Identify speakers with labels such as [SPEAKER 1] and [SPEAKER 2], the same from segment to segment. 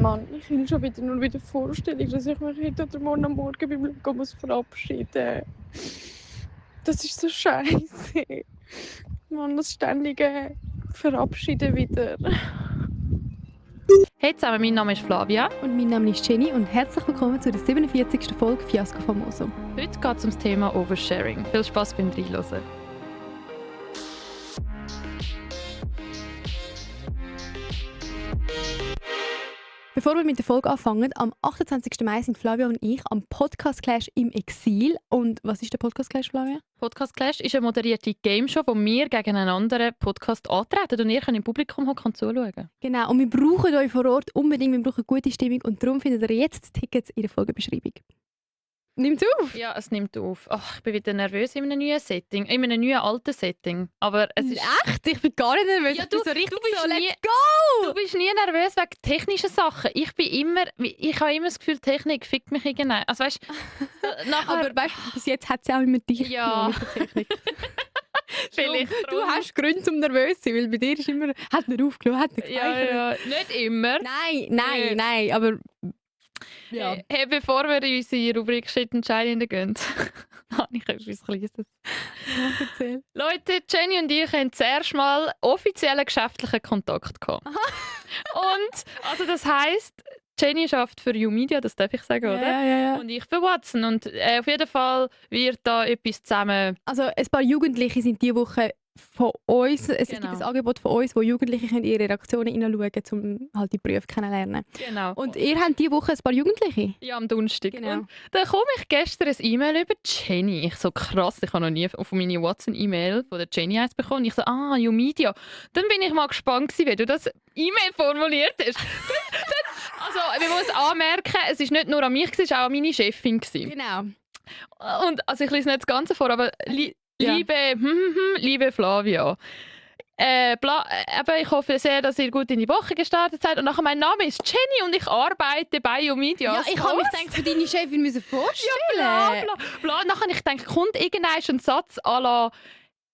[SPEAKER 1] Mann, ich will schon wieder nur wieder Vorstellung, dass ich mich heute oder morgen am Morgen beim Schauen muss verabschieden. Das ist so scheiße. Mann, das ständige Verabschieden wieder.
[SPEAKER 2] Hey zusammen, mein Name ist Flavia.
[SPEAKER 3] Und mein Name ist Jenny und herzlich willkommen zu der 47. Folge Fiasko Famoso.
[SPEAKER 2] Heute geht es um das Thema Oversharing. Viel Spass beim Reinhören.
[SPEAKER 3] Bevor wir mit der Folge anfangen, am 28. Mai sind Flavia und ich am Podcast Clash im Exil. Und was ist der Podcast Clash, Flavia?
[SPEAKER 2] Podcast Clash ist eine moderierte Gameshow, wo wir gegen einen anderen Podcast antreten und ihr könnt im Publikum hocken und zuschauen.
[SPEAKER 3] Genau, und wir brauchen euch vor Ort unbedingt, wir brauchen gute Stimmung und darum findet ihr jetzt Tickets in der Folgenbeschreibung. Nimmt's auf?
[SPEAKER 2] Ja, es nimmt auf. Ach, ich bin wieder nervös in einem neuen Setting, in einem neuen alten Setting. Aber es ist...
[SPEAKER 3] Echt? Ich bin gar nicht nervös.
[SPEAKER 2] Ja,
[SPEAKER 3] Ich bin so richtig
[SPEAKER 2] bist
[SPEAKER 3] so,
[SPEAKER 2] nie-
[SPEAKER 3] let's go!
[SPEAKER 2] Du bist nie nervös wegen technischen Sachen. Ich habe immer das Gefühl, Technik fickt mich irgendwann. Also weißt, nachher...
[SPEAKER 3] Aber weißt du, bis jetzt hat sie auch immer dich
[SPEAKER 2] Ja.
[SPEAKER 3] genommen mit der Technik.
[SPEAKER 2] Vielleicht
[SPEAKER 3] Du
[SPEAKER 2] drum.
[SPEAKER 3] hast Gründe zum nervös zu sein, weil bei dir ist immer, hat er aufgenommen, hat er
[SPEAKER 2] Ja,
[SPEAKER 3] gespeichert.
[SPEAKER 2] ja, nicht immer.
[SPEAKER 3] Nein, aber... Ja.
[SPEAKER 2] Hey, bevor wir in unsere Rubrik Shit entscheidende gehen, habe ich etwas Kleines.
[SPEAKER 3] Erzähl.
[SPEAKER 2] Leute, Jenny und ich haben zuerst mal offiziellen geschäftlichen Kontakt gehabt. Und also das heisst, Jenny arbeitet für YouMedia, das darf ich sagen, oder?
[SPEAKER 3] Ja.
[SPEAKER 2] Und ich für Watson. Und auf jeden Fall wird da etwas zusammen...
[SPEAKER 3] Also ein paar Jugendliche sind diese Woche von uns, es gibt
[SPEAKER 2] Genau.
[SPEAKER 3] ein Angebot von uns, wo Jugendliche können ihre Reaktionen hineinschauen können, um halt die Berufe kennenzulernen.
[SPEAKER 2] Genau.
[SPEAKER 3] Und ihr habt diese Woche ein paar Jugendliche?
[SPEAKER 2] Ja, am Donnerstag.
[SPEAKER 3] Genau.
[SPEAKER 2] Und dann komme ich gestern ein E-Mail über Jenny. Ich so krass, ich habe noch nie auf meine Watson-E-Mail von der Jenny eins bekommen. Ich so, YouMedia. Dann bin ich mal gespannt gewesen, wie du das E-Mail formuliert hast. Also, man muss anmerken, es war nicht nur an mich, es war auch an meine Chefin gewesen.
[SPEAKER 3] Genau.
[SPEAKER 2] Und also ich lese nicht das Ganze vor, aber
[SPEAKER 3] Ja.
[SPEAKER 2] liebe Flavia. Aber ich hoffe sehr, dass ihr gut in die Woche gestartet seid. Und nachher, mein Name ist Jenny und ich arbeite bei YouMedia.
[SPEAKER 3] Ja, ich habe mich gedacht, für deine Chefin müssen vorstellen.
[SPEAKER 2] bla bla bla. Nachher habe ich gedacht, kommt irgendein ein Satz à la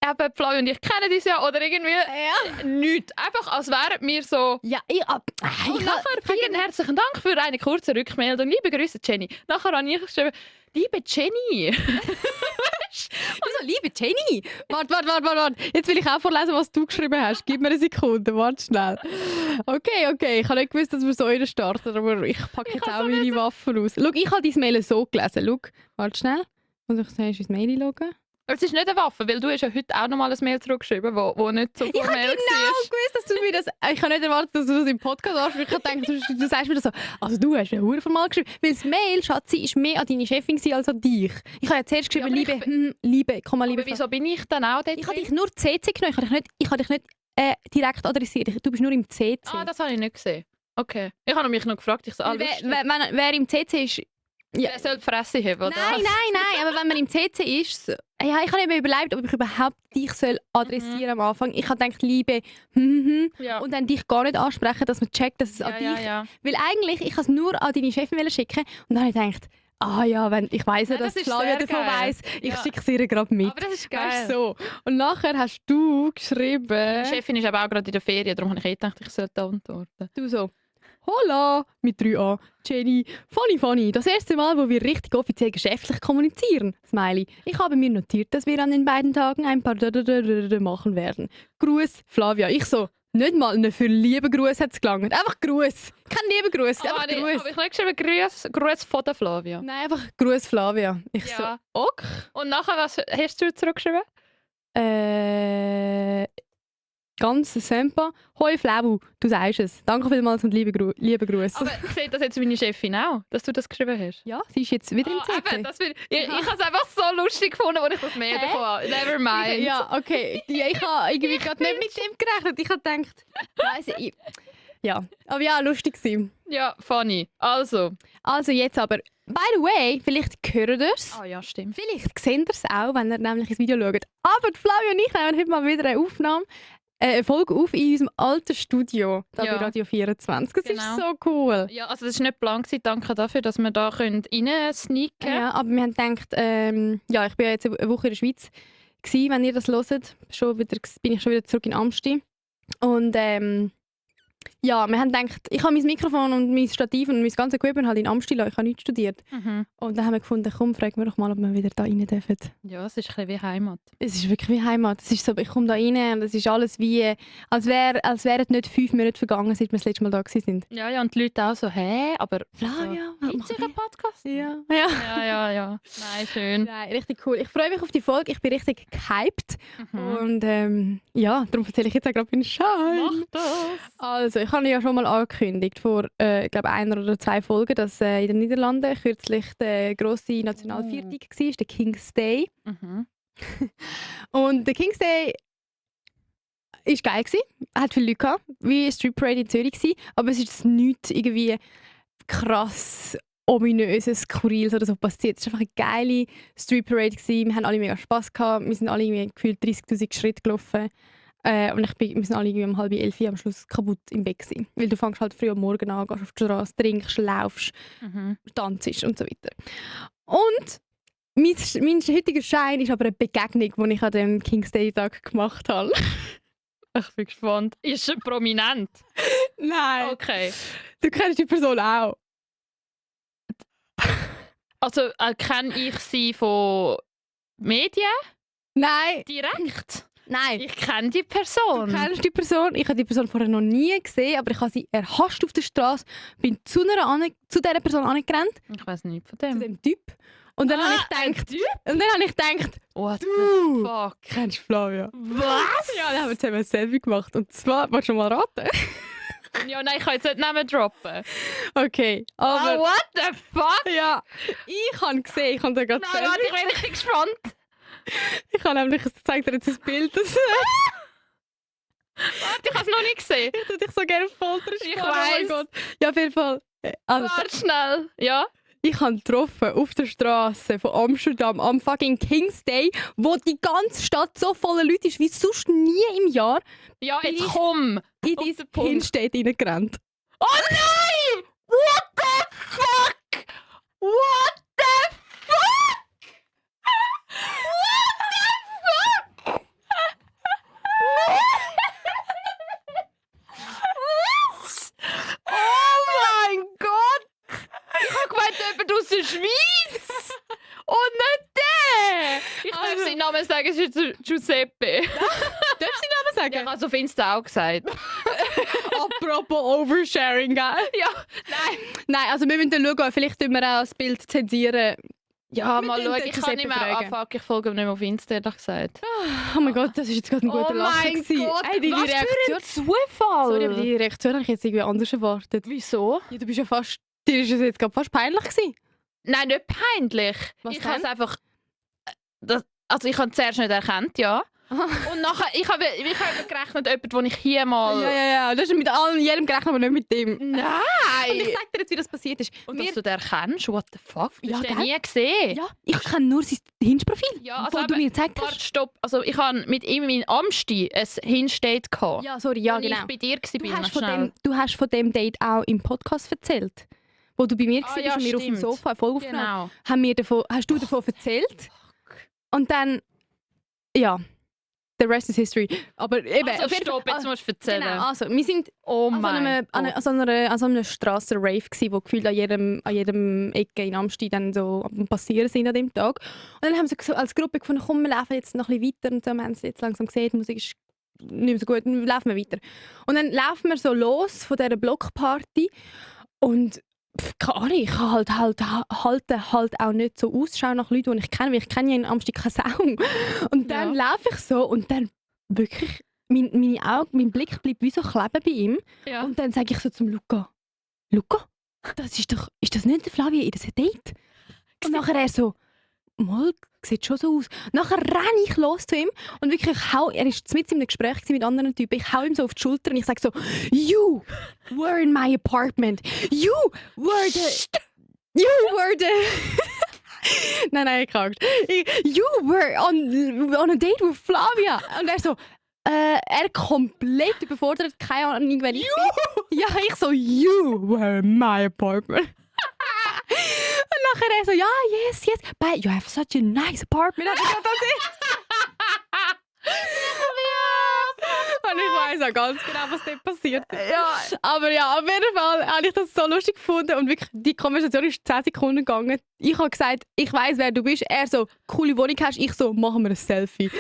[SPEAKER 2] eben, Flavia und ich kennen uns ja, oder irgendwie nichts. Einfach, als wären wir so...
[SPEAKER 3] Ja,
[SPEAKER 2] Und nachher, vielen herzlichen Dank für eine kurze Rückmeldung. Liebe Grüße, Jenny. Nachher habe ich geschrieben, liebe Jenny.
[SPEAKER 3] Also, liebe Jenny! Warte. Jetzt will ich auch vorlesen, was du geschrieben hast. Gib mir eine Sekunde, warte schnell. Okay. Ich habe nicht gewusst, dass wir so einen starten, aber ich packe jetzt auch meine Waffen aus. Schau, ich habe dein Mail so gelesen. Schau, warte schnell. Muss ich sehen, ist ins Mail einloggen?
[SPEAKER 2] Es ist nicht eine Waffe, weil du hast ja heute auch noch mal ein Mail zurückgeschrieben, wo nicht so
[SPEAKER 3] Ich habe
[SPEAKER 2] formell
[SPEAKER 3] genau
[SPEAKER 2] war.
[SPEAKER 3] gewusst, dass du mir das... Ich habe nicht erwartet, dass du das im Podcast ansprichst. Ich habe gedacht, du sagst mir das so. Also du hast ja hure formal geschrieben. Weil das Mail, Schatzi, ist mehr an deine Chefin gewesen als an dich. Ich habe ja zuerst geschrieben,
[SPEAKER 2] Ja, aber
[SPEAKER 3] liebe,
[SPEAKER 2] Aber
[SPEAKER 3] liebe
[SPEAKER 2] wieso bin ich dann auch dort
[SPEAKER 3] Ich habe
[SPEAKER 2] drin?
[SPEAKER 3] dich nur CC genommen. Ich habe dich nicht direkt adressiert. Du bist nur im CC.
[SPEAKER 2] Ah, das habe ich nicht gesehen. Okay. Ich habe mich noch gefragt, ich so,
[SPEAKER 3] Weil wer im CC ist... Ja.
[SPEAKER 2] wer soll die Fresse haben, oder?
[SPEAKER 3] Nein, aber wenn man im CC ist... Ja, ich habe mir überlegt, ob ich überhaupt dich soll adressieren am Anfang. Ich habe gedacht, liebe...
[SPEAKER 2] Ja.
[SPEAKER 3] Und dann dich gar nicht ansprechen, dass man checkt, dass es an dich...
[SPEAKER 2] ja.
[SPEAKER 3] Weil eigentlich, ich wollte es nur an deine Chefin schicken und dann habe ich gedacht, wenn ich weiss,
[SPEAKER 2] Ja,
[SPEAKER 3] dass
[SPEAKER 2] das ist
[SPEAKER 3] Flavia
[SPEAKER 2] sehr
[SPEAKER 3] davon
[SPEAKER 2] geil.
[SPEAKER 3] weiss, ich
[SPEAKER 2] Ja.
[SPEAKER 3] schicke sie ihr gerade mit.
[SPEAKER 2] Aber das ist geil.
[SPEAKER 3] Weißt du, so. Und nachher hast du geschrieben...
[SPEAKER 2] Meine Chefin ist aber auch gerade in der Ferien, darum habe ich gedacht, ich sollte antworten.
[SPEAKER 3] Du so, hola, mit 3a, Jenny, funny. Das erste Mal, wo wir richtig offiziell geschäftlich kommunizieren. Smiley. Ich habe mir notiert, dass wir an den beiden Tagen ein paar machen werden. Gruß, Flavia. Ich so, nicht mal einen für lieben Gruß hat es gelangt. Einfach Gruß. Kein lieben Gruß, einfach
[SPEAKER 2] Habe
[SPEAKER 3] Gruß.
[SPEAKER 2] ich nicht geschrieben, Gruß von der Flavia.
[SPEAKER 3] Nein, einfach Gruß, Flavia. Ich
[SPEAKER 2] Ja.
[SPEAKER 3] so, ok.
[SPEAKER 2] Und nachher, was hast du zurückgeschrieben?
[SPEAKER 3] Ganz Sempa. Hoi Flavu, du sagst es. Danke vielmals und liebe Grüße.
[SPEAKER 2] Aber sieht das jetzt meine Chefin auch, dass du das geschrieben hast?
[SPEAKER 3] Ja, sie ist jetzt wieder im CC.
[SPEAKER 2] Eben, ich habe es einfach so lustig gefunden, als ich das Mail bekommen habe. Never mind.
[SPEAKER 3] Ja, okay. Ja, ich habe irgendwie gerade nicht mit dem gerechnet. Ich habe gedacht, ja. Aber ja, lustig gewesen.
[SPEAKER 2] Ja, funny. Also
[SPEAKER 3] Jetzt aber, by the way, vielleicht hört ihr es.
[SPEAKER 2] ja, stimmt.
[SPEAKER 3] Vielleicht seht ihr es auch, wenn ihr nämlich ins Video schaut. Aber die Flavia und ich nehmen heute mal wieder eine Folge auf in unserem alten Studio, da
[SPEAKER 2] Ja.
[SPEAKER 3] bei Radio 24. Das
[SPEAKER 2] Genau.
[SPEAKER 3] ist so cool.
[SPEAKER 2] Ja, also das war nicht geplant. Danke dafür, dass wir da rein sneaken können.
[SPEAKER 3] Ja, aber wir haben gedacht, ich bin ja jetzt eine Woche in der Schweiz gewesen, wenn ihr das hört. Bin ich schon wieder zurück in Amsti. Und Ja, wir haben gedacht, ich habe mein Mikrofon und mein Stativ und mein ganzes Equipment halt in Amstel. Ich habe nichts studiert. Und dann haben wir gefunden, komm, fragen wir doch mal, ob wir wieder da rein dürfen.
[SPEAKER 2] Ja, es ist ein bisschen wie Heimat.
[SPEAKER 3] Es ist wirklich wie Heimat. Es ist so, ich komme da rein und es ist alles wie, als wären nicht 5 Monate vergangen, seit wir das letzte Mal da waren.
[SPEAKER 2] Ja, ja, und die Leute auch so, hä? Aber
[SPEAKER 3] Flavia, was
[SPEAKER 2] gibt es
[SPEAKER 3] machen
[SPEAKER 2] einen Podcast?
[SPEAKER 3] wir? Ja.
[SPEAKER 2] Ja. Nein, schön.
[SPEAKER 3] Nein, richtig cool. Ich freue mich auf die Folge. Ich bin richtig gehypt.
[SPEAKER 2] Mhm.
[SPEAKER 3] Und ja, darum erzähle ich jetzt auch gerade meinen Schein.
[SPEAKER 2] Mach das!
[SPEAKER 3] Also, ich habe ja schon mal angekündigt vor, ich glaube, 1 oder 2 Folgen, dass in den Niederlanden kürzlich der grosse Nationalviertag war, der King's Day.
[SPEAKER 2] Mhm.
[SPEAKER 3] Und der King's Day war geil. Hat viele Leute gehabt, wie Street Parade in Zürich gewesen, aber es ist jetzt nichts irgendwie krass ominöses, skurriles oder so passiert. Es war einfach eine geile Street Parade gewesen. Wir haben alle mega Spass gehabt. Wir sind alle irgendwie gefühlt 30'000 Schritte gelaufen. Und wir sind alle irgendwie um 10:30 am Schluss kaputt im Bett gewesen. Weil du fängst halt früh am Morgen an, gehst auf die Straße, trinkst, laufst, tanzt und so weiter. Und mein heutiger Schein ist aber eine Begegnung, die ich an dem King's Day Tag gemacht habe.
[SPEAKER 2] Ich bin gespannt. Ist sie prominent?
[SPEAKER 3] Nein.
[SPEAKER 2] Okay.
[SPEAKER 3] Du kennst die Person auch.
[SPEAKER 2] Also kenne ich sie von Medien
[SPEAKER 3] Nein.
[SPEAKER 2] direkt?
[SPEAKER 3] Nein.
[SPEAKER 2] Ich kenne die Person.
[SPEAKER 3] Du kennst die Person. Ich habe die Person vorher noch nie gesehen, aber ich habe sie erhascht auf der Straße, bin zu dieser Person angerannt,
[SPEAKER 2] Ich weiß nicht von
[SPEAKER 3] zu
[SPEAKER 2] dem.
[SPEAKER 3] dem Typ. Und dann habe ich gedacht,
[SPEAKER 2] What the
[SPEAKER 3] Du.
[SPEAKER 2] fuck?
[SPEAKER 3] kennst du Flavia?
[SPEAKER 2] Was?
[SPEAKER 3] Ja, dann haben wir zusammen ein Selfie gemacht. Und zwar, willst du schon mal raten?
[SPEAKER 2] Ja, nein, ich kann jetzt nicht Namen droppen.
[SPEAKER 3] Okay, aber...
[SPEAKER 2] what the fuck?
[SPEAKER 3] Ja, ich habe gesehen, ich habe da gerade
[SPEAKER 2] Nein, warte, ich bin richtig gespannt.
[SPEAKER 3] Ich habe nämlich, ich zeige dir jetzt ein Bild, das
[SPEAKER 2] Warte, ich habe es noch nicht gesehen.
[SPEAKER 3] ich würde dich so gerne foltern.
[SPEAKER 2] Ich
[SPEAKER 3] Oh mein
[SPEAKER 2] weiss.
[SPEAKER 3] Gott. Ja, auf jeden Fall. Also,
[SPEAKER 2] Warte schnell. Ja?
[SPEAKER 3] ich habe getroffen auf der Straße von Amsterdam am fucking King's Day, wo die ganze Stadt so voller Leute ist wie sonst nie im Jahr,
[SPEAKER 2] Ja,
[SPEAKER 3] Bin
[SPEAKER 2] jetzt
[SPEAKER 3] ich-
[SPEAKER 2] komm.
[SPEAKER 3] in
[SPEAKER 2] Auf den
[SPEAKER 3] dieses
[SPEAKER 2] Punkt.
[SPEAKER 3] Hinstedt reingerannt.
[SPEAKER 2] Oh nein! What the fuck? What the fuck? What the fuck? Was? Oh mein Gott! Ich habe gemeint, jemand aus der Schweiz! Und nicht der! Ich darf
[SPEAKER 3] Also-
[SPEAKER 2] seinen Namen sagen, es ist jetzt Giuseppe.
[SPEAKER 3] Darfst du den Namen sagen?
[SPEAKER 2] Ja, ich habe es auf Insta auch gesagt.
[SPEAKER 3] Apropos Oversharing, gell?
[SPEAKER 2] Ja, nein.
[SPEAKER 3] Nein, also wir müssen dann schauen, vielleicht tun wir auch das Bild zensieren.
[SPEAKER 2] Ja,
[SPEAKER 3] Wir
[SPEAKER 2] mal
[SPEAKER 3] tun
[SPEAKER 2] schauen.
[SPEAKER 3] den
[SPEAKER 2] Ich kann
[SPEAKER 3] Giuseppe
[SPEAKER 2] nicht mehr
[SPEAKER 3] fragen.
[SPEAKER 2] fuck, ich folge ihm nicht mehr auf Insta, ehrlich gesagt.
[SPEAKER 3] Oh mein Gott, das ist jetzt gerade ein guter
[SPEAKER 2] Oh
[SPEAKER 3] Lacher
[SPEAKER 2] mein
[SPEAKER 3] gewesen.
[SPEAKER 2] Gott,
[SPEAKER 3] Ey, deine
[SPEAKER 2] was für
[SPEAKER 3] Reaktion.
[SPEAKER 2] ein Zufall!
[SPEAKER 3] Sorry, aber die Reaktion habe ich jetzt irgendwie anders erwartet.
[SPEAKER 2] Wieso?
[SPEAKER 3] Ja, du bist ja fast... Dir ist es jetzt gerade fast peinlich gewesen.
[SPEAKER 2] Nein, nicht peinlich.
[SPEAKER 3] Was
[SPEAKER 2] ich habe es
[SPEAKER 3] denn?
[SPEAKER 2] einfach... Also ich habe es zuerst nicht erkannt, ja. Und nachher, ich habe gerechnet, jemand, den ich hier mal...
[SPEAKER 3] Ja. Das ist mit jedem gerechnet, aber nicht mit dem. Und
[SPEAKER 2] Nein!
[SPEAKER 3] ich sag dir jetzt, wie das passiert ist.
[SPEAKER 2] Und
[SPEAKER 3] Wir-
[SPEAKER 2] dass du den kennst? What the fuck? Du
[SPEAKER 3] Ja,
[SPEAKER 2] hast den
[SPEAKER 3] gell?
[SPEAKER 2] nie gesehen.
[SPEAKER 3] ja, ich kenne nur sein Hinge-Profil,
[SPEAKER 2] Ja, also
[SPEAKER 3] wo du
[SPEAKER 2] eben-
[SPEAKER 3] mir gezeigt
[SPEAKER 2] Warte,
[SPEAKER 3] hast.
[SPEAKER 2] stopp. Also ich habe mit ihm in Amsti ein Hinsteht gehabt.
[SPEAKER 3] Ja, sorry, ja,
[SPEAKER 2] als
[SPEAKER 3] genau.
[SPEAKER 2] ich bei dir
[SPEAKER 3] Du hast von dem Date auch im Podcast erzählt. Wo du bei mir warst
[SPEAKER 2] ja,
[SPEAKER 3] und wir auf dem
[SPEAKER 2] stimmt.
[SPEAKER 3] Sofa eine Folge aufgenommen
[SPEAKER 2] Genau.
[SPEAKER 3] hast du davon erzählt. Und dann, ja, the rest is history. Aber eben,
[SPEAKER 2] Also
[SPEAKER 3] auf jeden
[SPEAKER 2] stopp,
[SPEAKER 3] Fall-
[SPEAKER 2] jetzt musst du erzählen.
[SPEAKER 3] Genau, also, wir sind
[SPEAKER 2] Oh
[SPEAKER 3] an so
[SPEAKER 2] mein
[SPEAKER 3] einem,
[SPEAKER 2] Gott.
[SPEAKER 3] Strassen-Rave gsi, wo gefühlt an jedem Ecke in Amsti dann so am Passieren sind an dem Tag. Und dann haben sie so als Gruppe gefunden, komm, wir laufen jetzt noch ein bisschen weiter. Und so, wir haben es jetzt langsam gesehen, die Musik ist nicht mehr so gut, dann laufen wir weiter. Und dann laufen wir so los von dieser Blockparty und keine Ahnung, ich halte halt auch nicht so Ausschau nach Leuten, die ich kenne, weil ich kenne ja in Amsti keine Sau. Und dann laufe ich so und dann wirklich, meine Augen, mein Blick bleibt wie so kleben bei ihm.
[SPEAKER 2] Ja.
[SPEAKER 3] Und dann sage ich so zum Luca, das ist das nicht der Flavia in das Date? Und nachher er so, mal, sieht schon so aus. Nachher renne ich los zu ihm und wirklich er ist mitten in einem Gespräch mit anderen Typen. Ich hau ihm so auf die Schulter und ich sage so, you were in my apartment. You were the... nein, ich kann nicht. You were on a date with Flavia. Und er so, er komplett überfordert, keine Ahnung, wer ich bin. Ja, ich so, you were in my apartment. Und nachher er so, ja, yes, but you have such a nice apartment. Hat er gesagt, das ist. Und ich weiss auch ganz genau, was dort passiert ist.
[SPEAKER 2] Ja,
[SPEAKER 3] Aber ja, auf jeden Fall habe ich das so lustig gefunden und wirklich, die Konversation ist 10 Sekunden gegangen. Ich habe gesagt, ich weiss, wer du bist. Er so, coole Wohnung hast. Ich so, machen wir ein Selfie.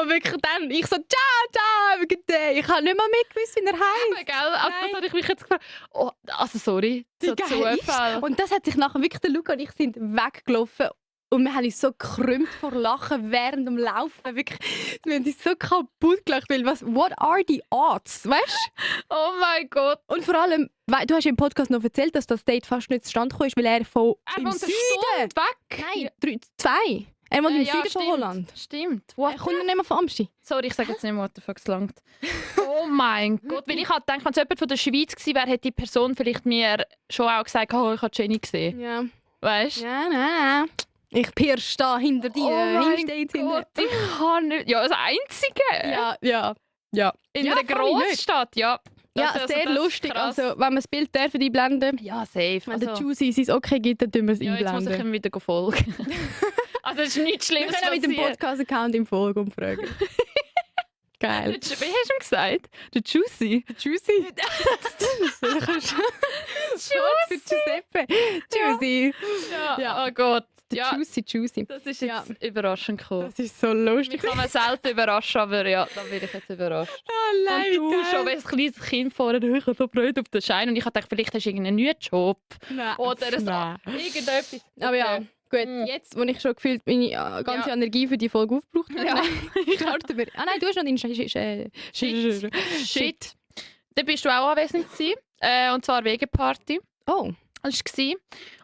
[SPEAKER 3] Und wirklich dann, ich so, ciao, have a good day. Ich habe nicht mal mitgewusst, wie er heisst.
[SPEAKER 2] gell? Also, das habe ich mich jetzt gefragt. Oh, also sorry, so
[SPEAKER 3] Wie geil ist
[SPEAKER 2] Zufall.
[SPEAKER 3] Und das hat sich nachher wirklich, der Luca und ich sind weggelaufen. Und wir haben uns so gekrümmt vor Lachen während dem Laufen. Wirklich, wir haben uns so kaputt gelacht. Weil what are the odds? Weißt du?
[SPEAKER 2] Oh mein Gott.
[SPEAKER 3] Und vor allem, du hast im Podcast noch erzählt, dass das Date fast nicht zustande gekommen ist, weil er von
[SPEAKER 2] Er
[SPEAKER 3] im
[SPEAKER 2] wohnt eine
[SPEAKER 3] Süden.
[SPEAKER 2] Stunde weg.
[SPEAKER 3] Nein, 2. Er wohnt im
[SPEAKER 2] Ja,
[SPEAKER 3] Süden von
[SPEAKER 2] stimmt.
[SPEAKER 3] Holland.
[SPEAKER 2] Stimmt.
[SPEAKER 3] Er
[SPEAKER 2] What?
[SPEAKER 3] kommt nicht mehr von Amsti.
[SPEAKER 2] Sorry, ich sage jetzt nicht, what the fuck, es langt. Oh mein Gott. Weil ich halt denke, wenn es jemand von der Schweiz gewesen wäre, hätte die Person vielleicht mir schon auch gesagt, oh, ich habe Jenny gesehen.
[SPEAKER 3] Ja.
[SPEAKER 2] Weißt du?
[SPEAKER 3] Ja, nein. Ich pirsch da hinter dir.
[SPEAKER 2] Oh mein
[SPEAKER 3] Hinter dir.
[SPEAKER 2] Gott, ich kann nicht. Ja, das Einzige.
[SPEAKER 3] Ja.
[SPEAKER 2] In
[SPEAKER 3] Ja,
[SPEAKER 2] einer
[SPEAKER 3] voll nicht.
[SPEAKER 2] Großstadt, ja.
[SPEAKER 3] Ja,
[SPEAKER 2] Das- also
[SPEAKER 3] sehr
[SPEAKER 2] das ist
[SPEAKER 3] lustig.
[SPEAKER 2] krass.
[SPEAKER 3] Also, wenn man das Bild dürfen einblenden,
[SPEAKER 2] Ja, safe.
[SPEAKER 3] wenn der
[SPEAKER 2] Also,
[SPEAKER 3] Juicy sein Okay gibt, dann tun wir es
[SPEAKER 2] ja, jetzt muss ich
[SPEAKER 3] einblenden.
[SPEAKER 2] ihm wieder folgen. Also, es ist nichts
[SPEAKER 3] Wir
[SPEAKER 2] Schlimmes
[SPEAKER 3] können auch mit dem
[SPEAKER 2] passiert.
[SPEAKER 3] Podcast-Account im Folge umfragen. Geil.
[SPEAKER 2] Wie hast du gesagt? Der Juicy.
[SPEAKER 3] Juicy? Short für Giuseppe. Juicy.
[SPEAKER 2] Ja.
[SPEAKER 3] Ja.
[SPEAKER 2] Oh Gott. Ja,
[SPEAKER 3] Juicy.
[SPEAKER 2] das ist
[SPEAKER 3] Ja.
[SPEAKER 2] jetzt überraschend gekommen.
[SPEAKER 3] Das ist so lustig.
[SPEAKER 2] Ich kann mich selten überraschen, aber ja, da bin ich jetzt überrascht.
[SPEAKER 3] Oh nein,
[SPEAKER 2] Und du schon, wenn ein kleines Kind vorher, ich habe so blöd auf den Schein und ich dachte, vielleicht hast du irgendeinen neuen Job
[SPEAKER 3] Nein.
[SPEAKER 2] oder so.
[SPEAKER 3] Nein.
[SPEAKER 2] Irgendetwas.
[SPEAKER 3] Aber ja, gut.
[SPEAKER 2] Mm.
[SPEAKER 3] Jetzt, wo ich schon gefühlt meine ganze
[SPEAKER 2] Ja.
[SPEAKER 3] Energie für die Folge aufgebraucht habe,
[SPEAKER 2] Ja.
[SPEAKER 3] starten wir. Ah nein, du hast noch deinen
[SPEAKER 2] Shit. Da bist du auch anwesend gewesen, und zwar wegen Party.
[SPEAKER 3] Oh.
[SPEAKER 2] Das war.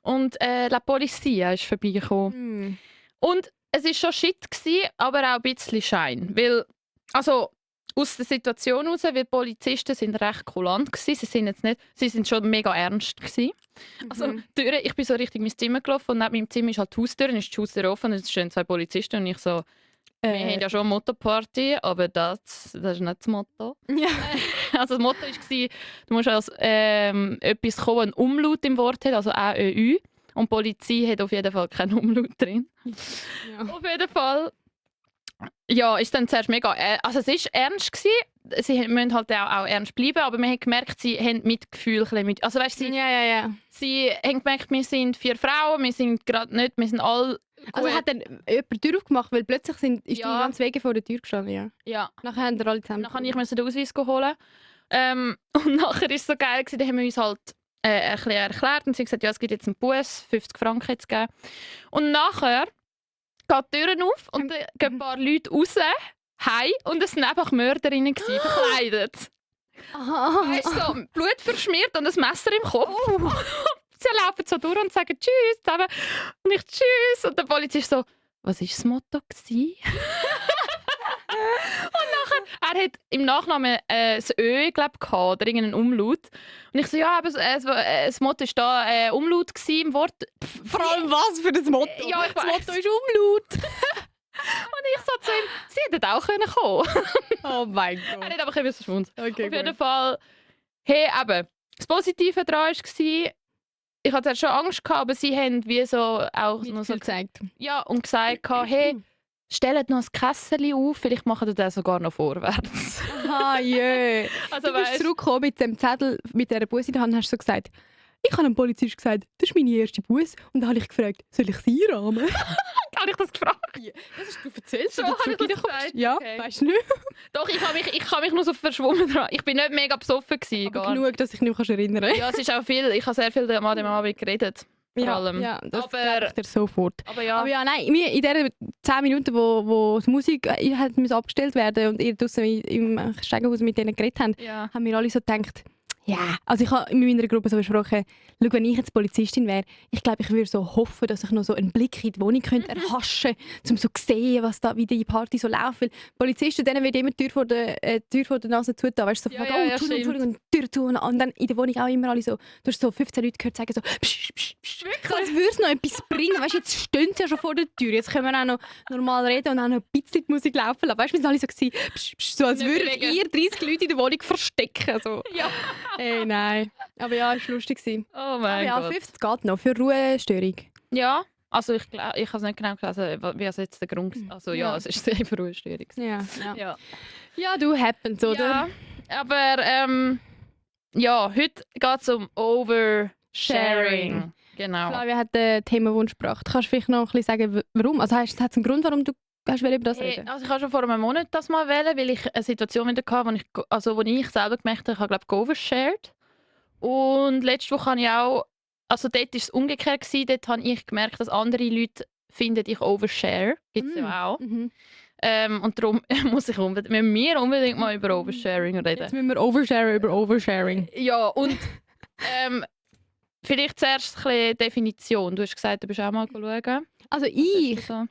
[SPEAKER 2] Und La Polizia ist vorbeigekommen.
[SPEAKER 3] Hm.
[SPEAKER 2] Und es war schon Shit, gewesen, aber auch ein bisschen Schein. Weil, also aus der Situation heraus, weil die Polizisten sind recht kulant gewesen. Sie sind schon mega ernst gewesen. Also,
[SPEAKER 3] Mhm.
[SPEAKER 2] die Türe, ich bin so richtig in mein Zimmer gelaufen und neben meinem Zimmer ist halt die Haustür und ist die Haustür offen und es stehen 2 Polizisten und ich so, wir haben ja schon eine Motto-Party, aber das ist nicht das Motto.
[SPEAKER 3] Ja.
[SPEAKER 2] Also das Motto war, du musst als etwas kommen, ein Umlaut im Wort hat, also AÖÜ. Und die Polizei hat auf jeden Fall keinen Umlaut drin.
[SPEAKER 3] Ja.
[SPEAKER 2] Auf jeden Fall, ja, ist dann zuerst mega, also es war ernst gewesen. Sie müssen halt auch ernst bleiben, aber man hat gemerkt, sie haben Mitgefühl. Also weißt,
[SPEAKER 3] Ja.
[SPEAKER 2] sie haben gemerkt, wir sind 4 Frauen, wir sind gerade nicht, wir sind alle
[SPEAKER 3] Also
[SPEAKER 2] gut.
[SPEAKER 3] hat dann jemand die Tür aufgemacht, weil plötzlich ist
[SPEAKER 2] Ja.
[SPEAKER 3] die ganze Wege vor der Tür gestanden. Ja.
[SPEAKER 2] Ja.
[SPEAKER 3] Nachher haben wir alle zusammen.
[SPEAKER 2] Dann musste ich den Ausweis holen. Und nachher war es so geil, da haben wir uns halt ein bisschen erklärt und sie haben gesagt, ja, es gibt jetzt einen Bus, 50 Franken jetzt geben. Und nachher geht die Tür auf und dann gehen ein paar Leute raus, heim, und es waren einfach Mörderinnen gewesen, verkleidet. Weißt du, so Blut verschmiert und ein Messer im Kopf. Sie laufen so durch und sagen Tschüss zusammen. Und ich Tschüss. Und der Polizist so, was war das Motto gewesen? Und nachher, er hat im Nachnamen das Ö, glaube ich, oder irgendeinen Umlaut. Und ich so, ja, aber das Motto war da Umlaut gewesen, im Wort.
[SPEAKER 3] Vor allem was für ein Motto?
[SPEAKER 2] Ja, ich
[SPEAKER 3] das
[SPEAKER 2] weiss.
[SPEAKER 3] Motto ist Umlaut.
[SPEAKER 2] Und ich so zu ihm, sie hätten auch kommen können.
[SPEAKER 3] Oh mein
[SPEAKER 2] Er
[SPEAKER 3] Gott.
[SPEAKER 2] hat aber ein bisschen verschwunden.
[SPEAKER 3] Okay,
[SPEAKER 2] Auf jeden Fall, hey, eben, das Positive daran war, ich hatte schon Angst gehabt, aber sie haben wie so auch noch so,
[SPEAKER 3] gezeigt.
[SPEAKER 2] ja, und gesagt, hey, stellt noch ein Kessel auf, vielleicht machen wir das sogar noch vorwärts.
[SPEAKER 3] Ah, jö.
[SPEAKER 2] Also,
[SPEAKER 3] Du bist
[SPEAKER 2] weißt,
[SPEAKER 3] zurückgekommen mit dem Zettel, mit dieser Busse in der Hand, hast du so gesagt, ich habe einem Polizist gesagt, das ist meine erste Busse. Und dann habe ich gefragt, soll ich sie einrahmen?
[SPEAKER 2] habe ich das gefragt?
[SPEAKER 3] Das hast du erzählt,
[SPEAKER 2] So, habe ich das gesagt?
[SPEAKER 3] Ja,
[SPEAKER 2] Okay.
[SPEAKER 3] weißt du nicht?
[SPEAKER 2] Doch, ich kann mich nur so verschwommen dran. Ich bin nicht mega besoffen gewesen,
[SPEAKER 3] Aber
[SPEAKER 2] gar nicht.
[SPEAKER 3] genug, dass ich mich nicht erinnern kann.
[SPEAKER 2] Ja, es ist auch viel, ich habe sehr viel an dem Abend geredet. Vor allem.
[SPEAKER 3] Ja, das
[SPEAKER 2] Aber-
[SPEAKER 3] glaube ich dir sofort.
[SPEAKER 2] Aber ja,
[SPEAKER 3] Aber ja, nein, wir in diesen 10 Minuten, wo die Musik hat müssen abgestellt werden und ihr draussen im Stegenhaus mit denen geredet habt,
[SPEAKER 2] ja.
[SPEAKER 3] haben wir alle so gedacht, ja, also ich habe in meiner Gruppe so besprochen, schau, wenn ich jetzt Polizistin wäre, ich glaube, ich würde so hoffen, dass ich noch so einen Blick in die Wohnung könnte erhaschen könnte, um so zu sehen, was da, wie die Party so läuft. Weil Polizisten, denen wird immer die Tür vor der Nase zugetan, weißt du, so
[SPEAKER 2] Ja,
[SPEAKER 3] von,
[SPEAKER 2] ja,
[SPEAKER 3] oh,
[SPEAKER 2] ja,
[SPEAKER 3] Entschuldigung, und Tür zu. Und dann in der Wohnung auch immer alle so, du hast so 15 Leute gehört sagen so, psch, psch, psch. So, als würde es noch etwas bringen. Weißt du, jetzt stehen sie ja schon vor der Tür, jetzt können wir auch noch normal reden und auch noch ein bisschen die Musik laufen lassen. Weißt du, wir sind alle so gewesen, psch, psch, so als
[SPEAKER 2] Nicht
[SPEAKER 3] würdet
[SPEAKER 2] bewegen.
[SPEAKER 3] ihr 30 Leute in der Wohnung verstecken. So.
[SPEAKER 2] Ja.
[SPEAKER 3] Ey, nein. Aber ja, es war lustig.
[SPEAKER 2] Oh
[SPEAKER 3] Aber
[SPEAKER 2] mein
[SPEAKER 3] ja,
[SPEAKER 2] Gott.
[SPEAKER 3] 50 geht noch für Ruhestörung.
[SPEAKER 2] Ja, also ich habe es nicht genau gelesen, wie es jetzt der Grund ist. Also ja,
[SPEAKER 3] Ja.
[SPEAKER 2] es ist sehr Ruhestörung.
[SPEAKER 3] Ja,
[SPEAKER 2] Ja.
[SPEAKER 3] Ja, du happens, oder?
[SPEAKER 2] Ja, aber ja, heute geht es um Oversharing. Genau.
[SPEAKER 3] Flavia hat den Themenwunsch gebracht. Kannst du vielleicht noch ein bisschen sagen, warum? Also hat es einen Grund, warum du über das reden?
[SPEAKER 2] Also ich habe schon vor einem Monat das mal wählen, weil ich eine Situation wieder hatte, wo ich selber gemerkt habe, ich habe overshared. Und letzte Woche habe ich auch, also dort war es umgekehrt gewesen, dort habe ich gemerkt, dass andere Leute finden, ich overshare. Gibt es ja auch.
[SPEAKER 3] Mhm.
[SPEAKER 2] Und darum müssen wir unbedingt mal über Oversharing reden.
[SPEAKER 3] Jetzt müssen wir oversharen über Oversharing.
[SPEAKER 2] Ja, und vielleicht zuerst ein bisschen Definition. Du hast gesagt, du bist auch mal schauen.
[SPEAKER 3] Also
[SPEAKER 2] Was
[SPEAKER 3] ich,
[SPEAKER 2] ist das so?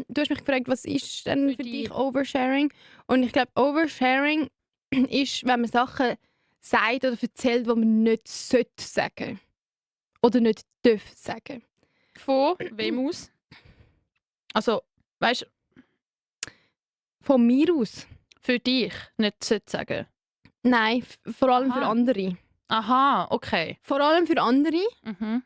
[SPEAKER 3] du hast mich gefragt, was ist denn
[SPEAKER 2] Für
[SPEAKER 3] für
[SPEAKER 2] dich?
[SPEAKER 3] dich Oversharing? Und ich glaube, Oversharing ist, wenn man Sachen sagt oder erzählt, die man nicht sollte sagen. Oder nicht darf sagen.
[SPEAKER 2] Von wem aus? Also, weißt du,
[SPEAKER 3] Von mir aus?
[SPEAKER 2] für dich nicht sollte sagen.
[SPEAKER 3] Nein, vor allem
[SPEAKER 2] Aha.
[SPEAKER 3] für andere.
[SPEAKER 2] Aha, okay.
[SPEAKER 3] Vor allem für andere?
[SPEAKER 2] Mhm.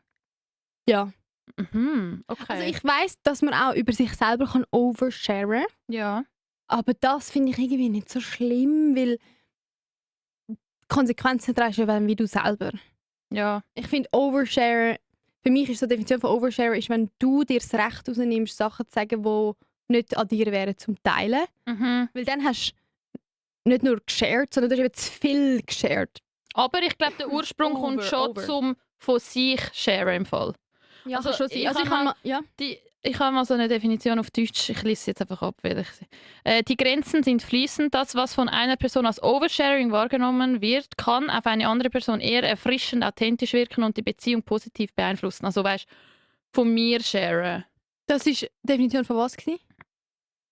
[SPEAKER 3] Ja.
[SPEAKER 2] Mhm. Okay.
[SPEAKER 3] Also ich weiss, dass man auch über sich selber kann oversharen kann.
[SPEAKER 2] ja.
[SPEAKER 3] Aber das finde ich irgendwie nicht so schlimm, weil die Konsequenzen trägst ja wie du selber.
[SPEAKER 2] Ja.
[SPEAKER 3] Ich finde Overshare, für mich ist so die Definition von Overshare, ist, wenn du dir das Recht rausnimmst, Sachen zu sagen, die nicht an dir wären zum Teilen.
[SPEAKER 2] Mhm.
[SPEAKER 3] Weil dann hast du nicht nur geshared, sondern du hast eben zu viel geshared.
[SPEAKER 2] Aber ich glaube, der Ursprung kommt schon
[SPEAKER 3] Over.
[SPEAKER 2] zum von sich share im Fall.
[SPEAKER 3] Ja,
[SPEAKER 2] Also,
[SPEAKER 3] kann schon sein.
[SPEAKER 2] ich
[SPEAKER 3] Also ich
[SPEAKER 2] kann
[SPEAKER 3] kann mal, ja.
[SPEAKER 2] Ich habe mal so eine Definition auf Deutsch, ich lese sie jetzt einfach ab. Die Grenzen sind fließend. Das, was von einer Person als Oversharing wahrgenommen wird, kann auf eine andere Person eher erfrischend, authentisch wirken und die Beziehung positiv beeinflussen. Also weißt, von mir sharen.
[SPEAKER 3] Das ist die Definition von was gewesen?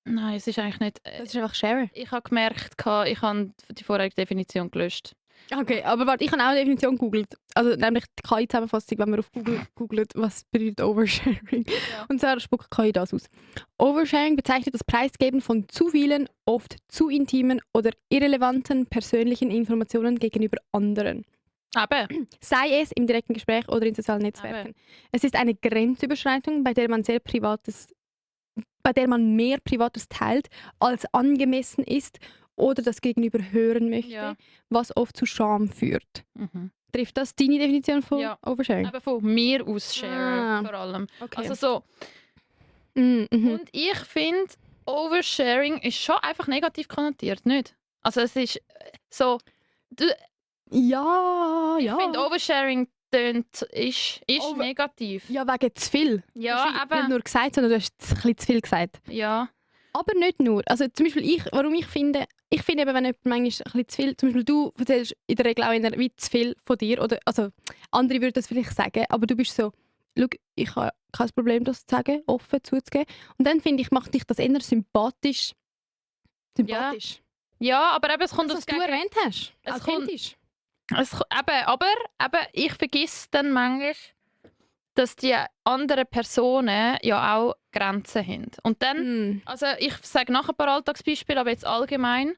[SPEAKER 2] Nein, es ist eigentlich nicht.
[SPEAKER 3] Das ist einfach Share.
[SPEAKER 2] Ich habe gemerkt, ich habe die vorherige Definition gelöscht.
[SPEAKER 3] Okay, aber warte, ich habe auch eine Definition gegoogelt. Also nämlich die KI-Zusammenfassung, wenn man auf Google googelt, was bedeutet Oversharing.
[SPEAKER 2] Ja.
[SPEAKER 3] Und zwar spuckt KI das aus. Oversharing bezeichnet das Preisgeben von zu vielen, oft zu intimen oder irrelevanten persönlichen Informationen gegenüber anderen.
[SPEAKER 2] Eben.
[SPEAKER 3] Sei es im direkten Gespräch oder in sozialen Netzwerken. Es ist eine Grenzüberschreitung, bei der man mehr Privates teilt, als angemessen ist oder das Gegenüber hören möchte,
[SPEAKER 2] Ja.
[SPEAKER 3] was oft zu Scham führt.
[SPEAKER 2] Mhm.
[SPEAKER 3] Trifft das deine Definition von
[SPEAKER 2] Ja.
[SPEAKER 3] Oversharing?
[SPEAKER 2] Eben von mir aus sharen
[SPEAKER 3] Ah.
[SPEAKER 2] vor allem.
[SPEAKER 3] Okay.
[SPEAKER 2] Also so.
[SPEAKER 3] Mhm.
[SPEAKER 2] Und ich finde, Oversharing ist schon einfach negativ konnotiert, nicht? Also es ist so,
[SPEAKER 3] Ja,
[SPEAKER 2] ich
[SPEAKER 3] ja.
[SPEAKER 2] finde Oversharing ist negativ.
[SPEAKER 3] Ja, wegen zu viel.
[SPEAKER 2] Ja,
[SPEAKER 3] Du hast nicht
[SPEAKER 2] aber
[SPEAKER 3] nur gesagt, sondern du hast ein bisschen zu viel gesagt.
[SPEAKER 2] ja,
[SPEAKER 3] Aber nicht nur. Also zum Beispiel warum ich finde eben, wenn jemand manchmal ein bisschen zu viel, zum Beispiel du erzählst in der Regel auch wie zu viel von dir, oder, also andere würden das vielleicht sagen, aber du bist so, schau, ich habe kein Problem, das zu sagen, offen zuzugeben. Und dann finde ich, macht dich das eher sympathisch.
[SPEAKER 2] ja, aber eben, es kommt
[SPEAKER 3] Das,
[SPEAKER 2] aufs
[SPEAKER 3] was du
[SPEAKER 2] Gegen-
[SPEAKER 3] erwähnt hast.
[SPEAKER 2] Es
[SPEAKER 3] Authentisch.
[SPEAKER 2] aber ich vergesse dann manchmal, dass die anderen Personen ja auch Grenzen haben. Und dann, also ich sage nachher ein paar Alltagsbeispiele, aber jetzt allgemein,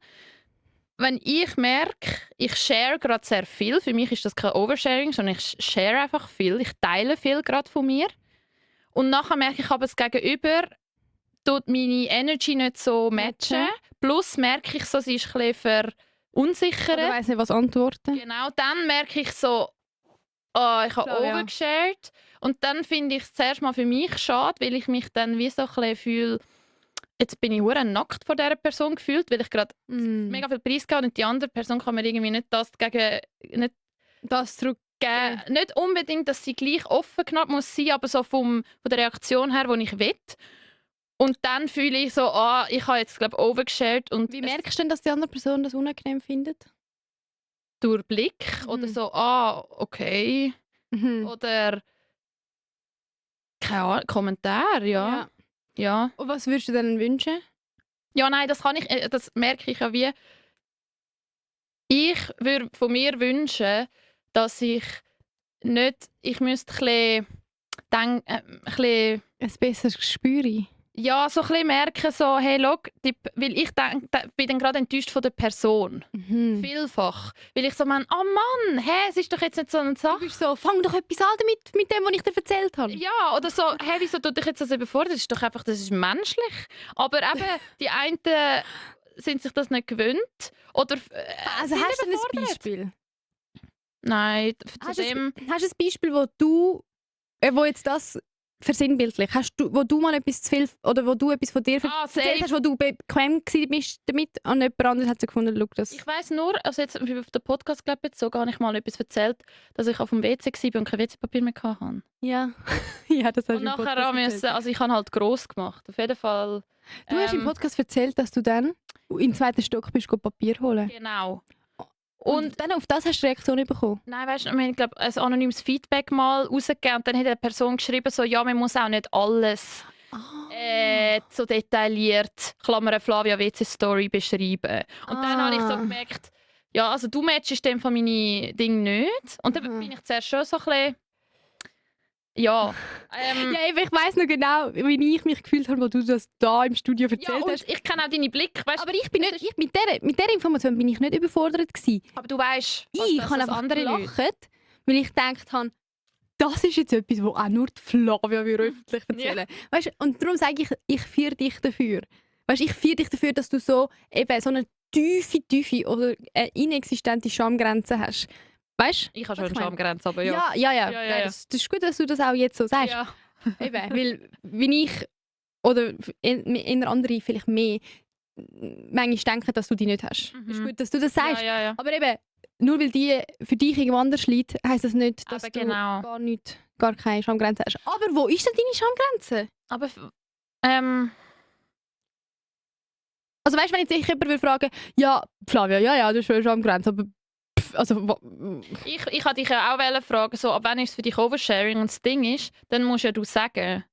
[SPEAKER 2] wenn ich merke, ich share gerade sehr viel, für mich ist das kein Oversharing, sondern ich share einfach viel, ich teile viel gerade von mir. Und nachher merke ich aber, das Gegenüber tut meine Energy nicht so matchen. Plus merke ich so, sie ist ein bisschen verunsichert.
[SPEAKER 3] Oder weiss nicht, was antworten.
[SPEAKER 2] Genau, dann merke ich so, ich habe
[SPEAKER 3] Klar, ja.
[SPEAKER 2] overgeshared. Und dann finde ich es zuerst mal für mich schade, weil ich mich dann wie so ein bisschen fühle, jetzt bin ich verdammt nackt vor dieser Person gefühlt, weil ich gerade mega viel Preis gehe und die andere Person kann mir irgendwie nicht das
[SPEAKER 3] Das zurück.
[SPEAKER 2] geben. Nicht unbedingt, dass sie gleich offen knapp muss sein, aber so von der Reaktion her, die ich will. Und dann fühle ich so, ich habe jetzt glaube overgeshared. Und
[SPEAKER 3] Wie merkst du denn, dass die andere Person das unangenehm findet?
[SPEAKER 2] durch Blick oder so, okay.
[SPEAKER 3] Mhm.
[SPEAKER 2] Oder keine Ahnung, Kommentar, ja. Ja.
[SPEAKER 3] Und was würdest du denn wünschen?
[SPEAKER 2] Ja, nein, das merke ich ja wie. Ich würde von mir wünschen, dass ich müsste ein bisschen
[SPEAKER 3] Ein besseres Gespür.
[SPEAKER 2] ja, so ein bisschen merken, so, hey, schau, weil ich bin dann gerade enttäuscht von der Person.
[SPEAKER 3] Mhm.
[SPEAKER 2] Vielfach. Weil ich so meine, oh Mann, es ist doch jetzt nicht so eine
[SPEAKER 3] Du
[SPEAKER 2] Sache.
[SPEAKER 3] bist so, fang doch etwas an mit dem, was ich dir erzählt habe.
[SPEAKER 2] Ja, oder so, wieso tut dich jetzt das überfordern? Das ist doch einfach, das ist menschlich. Aber eben, die einen sind sich das nicht gewöhnt oder
[SPEAKER 3] Also
[SPEAKER 2] sind
[SPEAKER 3] hast du ein
[SPEAKER 2] überfordert.
[SPEAKER 3] Beispiel?
[SPEAKER 2] Nein,
[SPEAKER 3] Hast
[SPEAKER 2] zu
[SPEAKER 3] du
[SPEAKER 2] dem...
[SPEAKER 3] ein Beispiel, wo jetzt das versinnbildlich, wo du mal etwas zu viel oder wo du etwas von dir erzählt
[SPEAKER 2] safe.
[SPEAKER 3] hast, wo du bequem gewesen bist damit und jemand anderes hat so gefunden, schau das.
[SPEAKER 2] Ich weiss nur, also jetzt auf den Podcast glaube ich, sogar habe ich mal etwas erzählt, dass ich auf dem WC war und kein WC-Papier mehr hatte.
[SPEAKER 3] Ja, ja, das hast
[SPEAKER 2] Und
[SPEAKER 3] du im
[SPEAKER 2] nachher
[SPEAKER 3] Podcast
[SPEAKER 2] haben wir
[SPEAKER 3] erzählt.
[SPEAKER 2] also ich habe halt gross gemacht. Auf jeden Fall.
[SPEAKER 3] Du hast im Podcast erzählt, dass du dann im zweiten Stock bist, Papier holen.
[SPEAKER 2] Genau.
[SPEAKER 3] Und dann auf das hast du Reaktion bekommen?
[SPEAKER 2] Nein, weißt du, wir haben glaub, ein anonymes Feedback mal rausgegeben und dann hat eine Person geschrieben, so, ja, man muss auch nicht alles so detailliert, Klammern Flavia WC-Story beschreiben. Und dann habe ich so gemerkt, ja, also du matchst dem von meine Dinge nicht. Und dann bin ich zuerst schon so ein bisschen, ja.
[SPEAKER 3] Ja, eben, ich weiss noch genau, wie ich mich gefühlt habe, als du das da im Studio
[SPEAKER 2] Ja,
[SPEAKER 3] erzählt
[SPEAKER 2] und
[SPEAKER 3] hast.
[SPEAKER 2] ich kenne auch deine Blicke, weißt,
[SPEAKER 3] Aber ich bin nicht, mit dieser Information bin ich nicht überfordert gewesen.
[SPEAKER 2] aber du weißt,
[SPEAKER 3] Ich habe einfach gelacht, weil ich gedacht habe, das ist jetzt etwas, was auch nur die Flavia öffentlich erzählen. Weißt, und darum sage ich feiere dich dafür. Weißt, ich feiere dich dafür, dass du so eine tiefe oder inexistente Schamgrenze hast. Weißt?
[SPEAKER 2] Ich habe schon
[SPEAKER 3] Was
[SPEAKER 2] eine
[SPEAKER 3] ich
[SPEAKER 2] Schamgrenze, aber ja.
[SPEAKER 3] Ja.
[SPEAKER 2] Ja.
[SPEAKER 3] Nein, das ist gut, dass du das auch jetzt so sagst.
[SPEAKER 2] Ja.
[SPEAKER 3] Eben, weil wie ich oder in andere vielleicht mehr manchmal denken, dass du die nicht hast.
[SPEAKER 2] Mhm.
[SPEAKER 3] Ist gut, dass du das sagst.
[SPEAKER 2] Ja.
[SPEAKER 3] Aber eben, nur weil die für dich irgendwo anders liegt, heisst das nicht, dass
[SPEAKER 2] Aber
[SPEAKER 3] du
[SPEAKER 2] genau.
[SPEAKER 3] gar keine Schamgrenze hast. Aber wo ist denn deine Schamgrenze?
[SPEAKER 2] Aber
[SPEAKER 3] Also weißt du, wenn jetzt ich jemand fragen würde, ja, Flavia, ja, du hast schon eine Schamgrenze, aber
[SPEAKER 2] ich wollte dich ja auch fragen, so, ab wann ist es für dich Oversharing? Und das Ding ist, dann musst ja du sagen,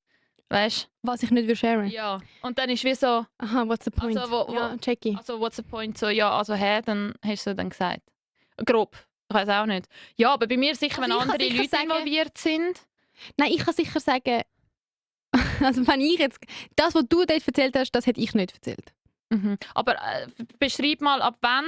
[SPEAKER 2] weißt
[SPEAKER 3] was ich nicht will sharen.
[SPEAKER 2] ja. Und dann ist wie so,
[SPEAKER 3] Aha, what's the point?
[SPEAKER 2] Also,
[SPEAKER 3] ja, check ich.
[SPEAKER 2] also what's the point? So, ja, also dann hast du dann gesagt. Grob, ich weiß auch nicht. Ja, aber bei mir sicher,
[SPEAKER 3] Also
[SPEAKER 2] wenn
[SPEAKER 3] ich kann
[SPEAKER 2] andere
[SPEAKER 3] sicher
[SPEAKER 2] Leute
[SPEAKER 3] sagen-
[SPEAKER 2] involviert sind.
[SPEAKER 3] Nein, ich kann sicher sagen, also wenn ich jetzt, das, was du dort erzählt hast, das hätte ich nicht erzählt.
[SPEAKER 2] Mhm. Aber beschreib mal, ab wann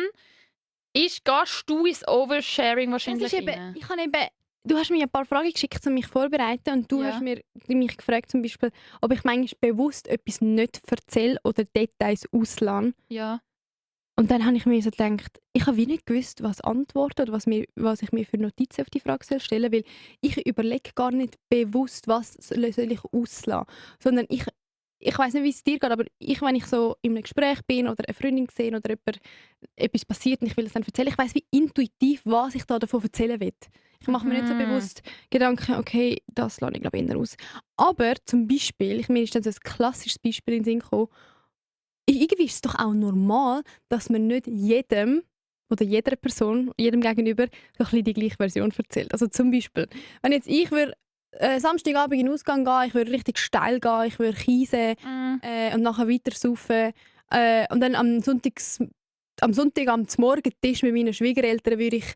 [SPEAKER 2] gehst du ins Oversharing
[SPEAKER 3] Das
[SPEAKER 2] wahrscheinlich
[SPEAKER 3] ist eben,
[SPEAKER 2] rein?
[SPEAKER 3] ich habe eben, du hast mir ein paar Fragen geschickt, um mich vorzubereiten und du
[SPEAKER 2] Ja.
[SPEAKER 3] hast mich gefragt zum Beispiel, ob ich manchmal bewusst etwas nicht erzähle oder Details auslasse.
[SPEAKER 2] Ja.
[SPEAKER 3] Und dann habe ich mir so gedacht, ich habe wie nicht gewusst, was antworten oder was ich mir für Notizen auf die Frage soll stellen, weil ich überlege gar nicht bewusst, was soll ich auslassen, sondern ich weiß nicht, wie es dir geht, aber wenn ich so in einem Gespräch bin oder eine Freundin sehe oder etwas passiert und ich will es dann erzählen, ich weiß wie intuitiv, was ich da davon erzählen will. Ich mache mir nicht so bewusst Gedanken, okay, das lasse ich glaube ich eher aus. Aber zum Beispiel, mir ist dann so ein klassisches Beispiel in den Sinn gekommen, irgendwie ist es doch auch normal, dass man nicht jedem oder jeder Person, jedem gegenüber, so ein bisschen die gleiche Version erzählt. Also zum Beispiel, wenn jetzt ich würde Samstagabend in den Ausgang gehen, ich würde richtig steil gehen, ich würde kiesen und nachher weiter saufen und dann am Sonntag am Morgentisch mit meinen Schwiegereltern würde ich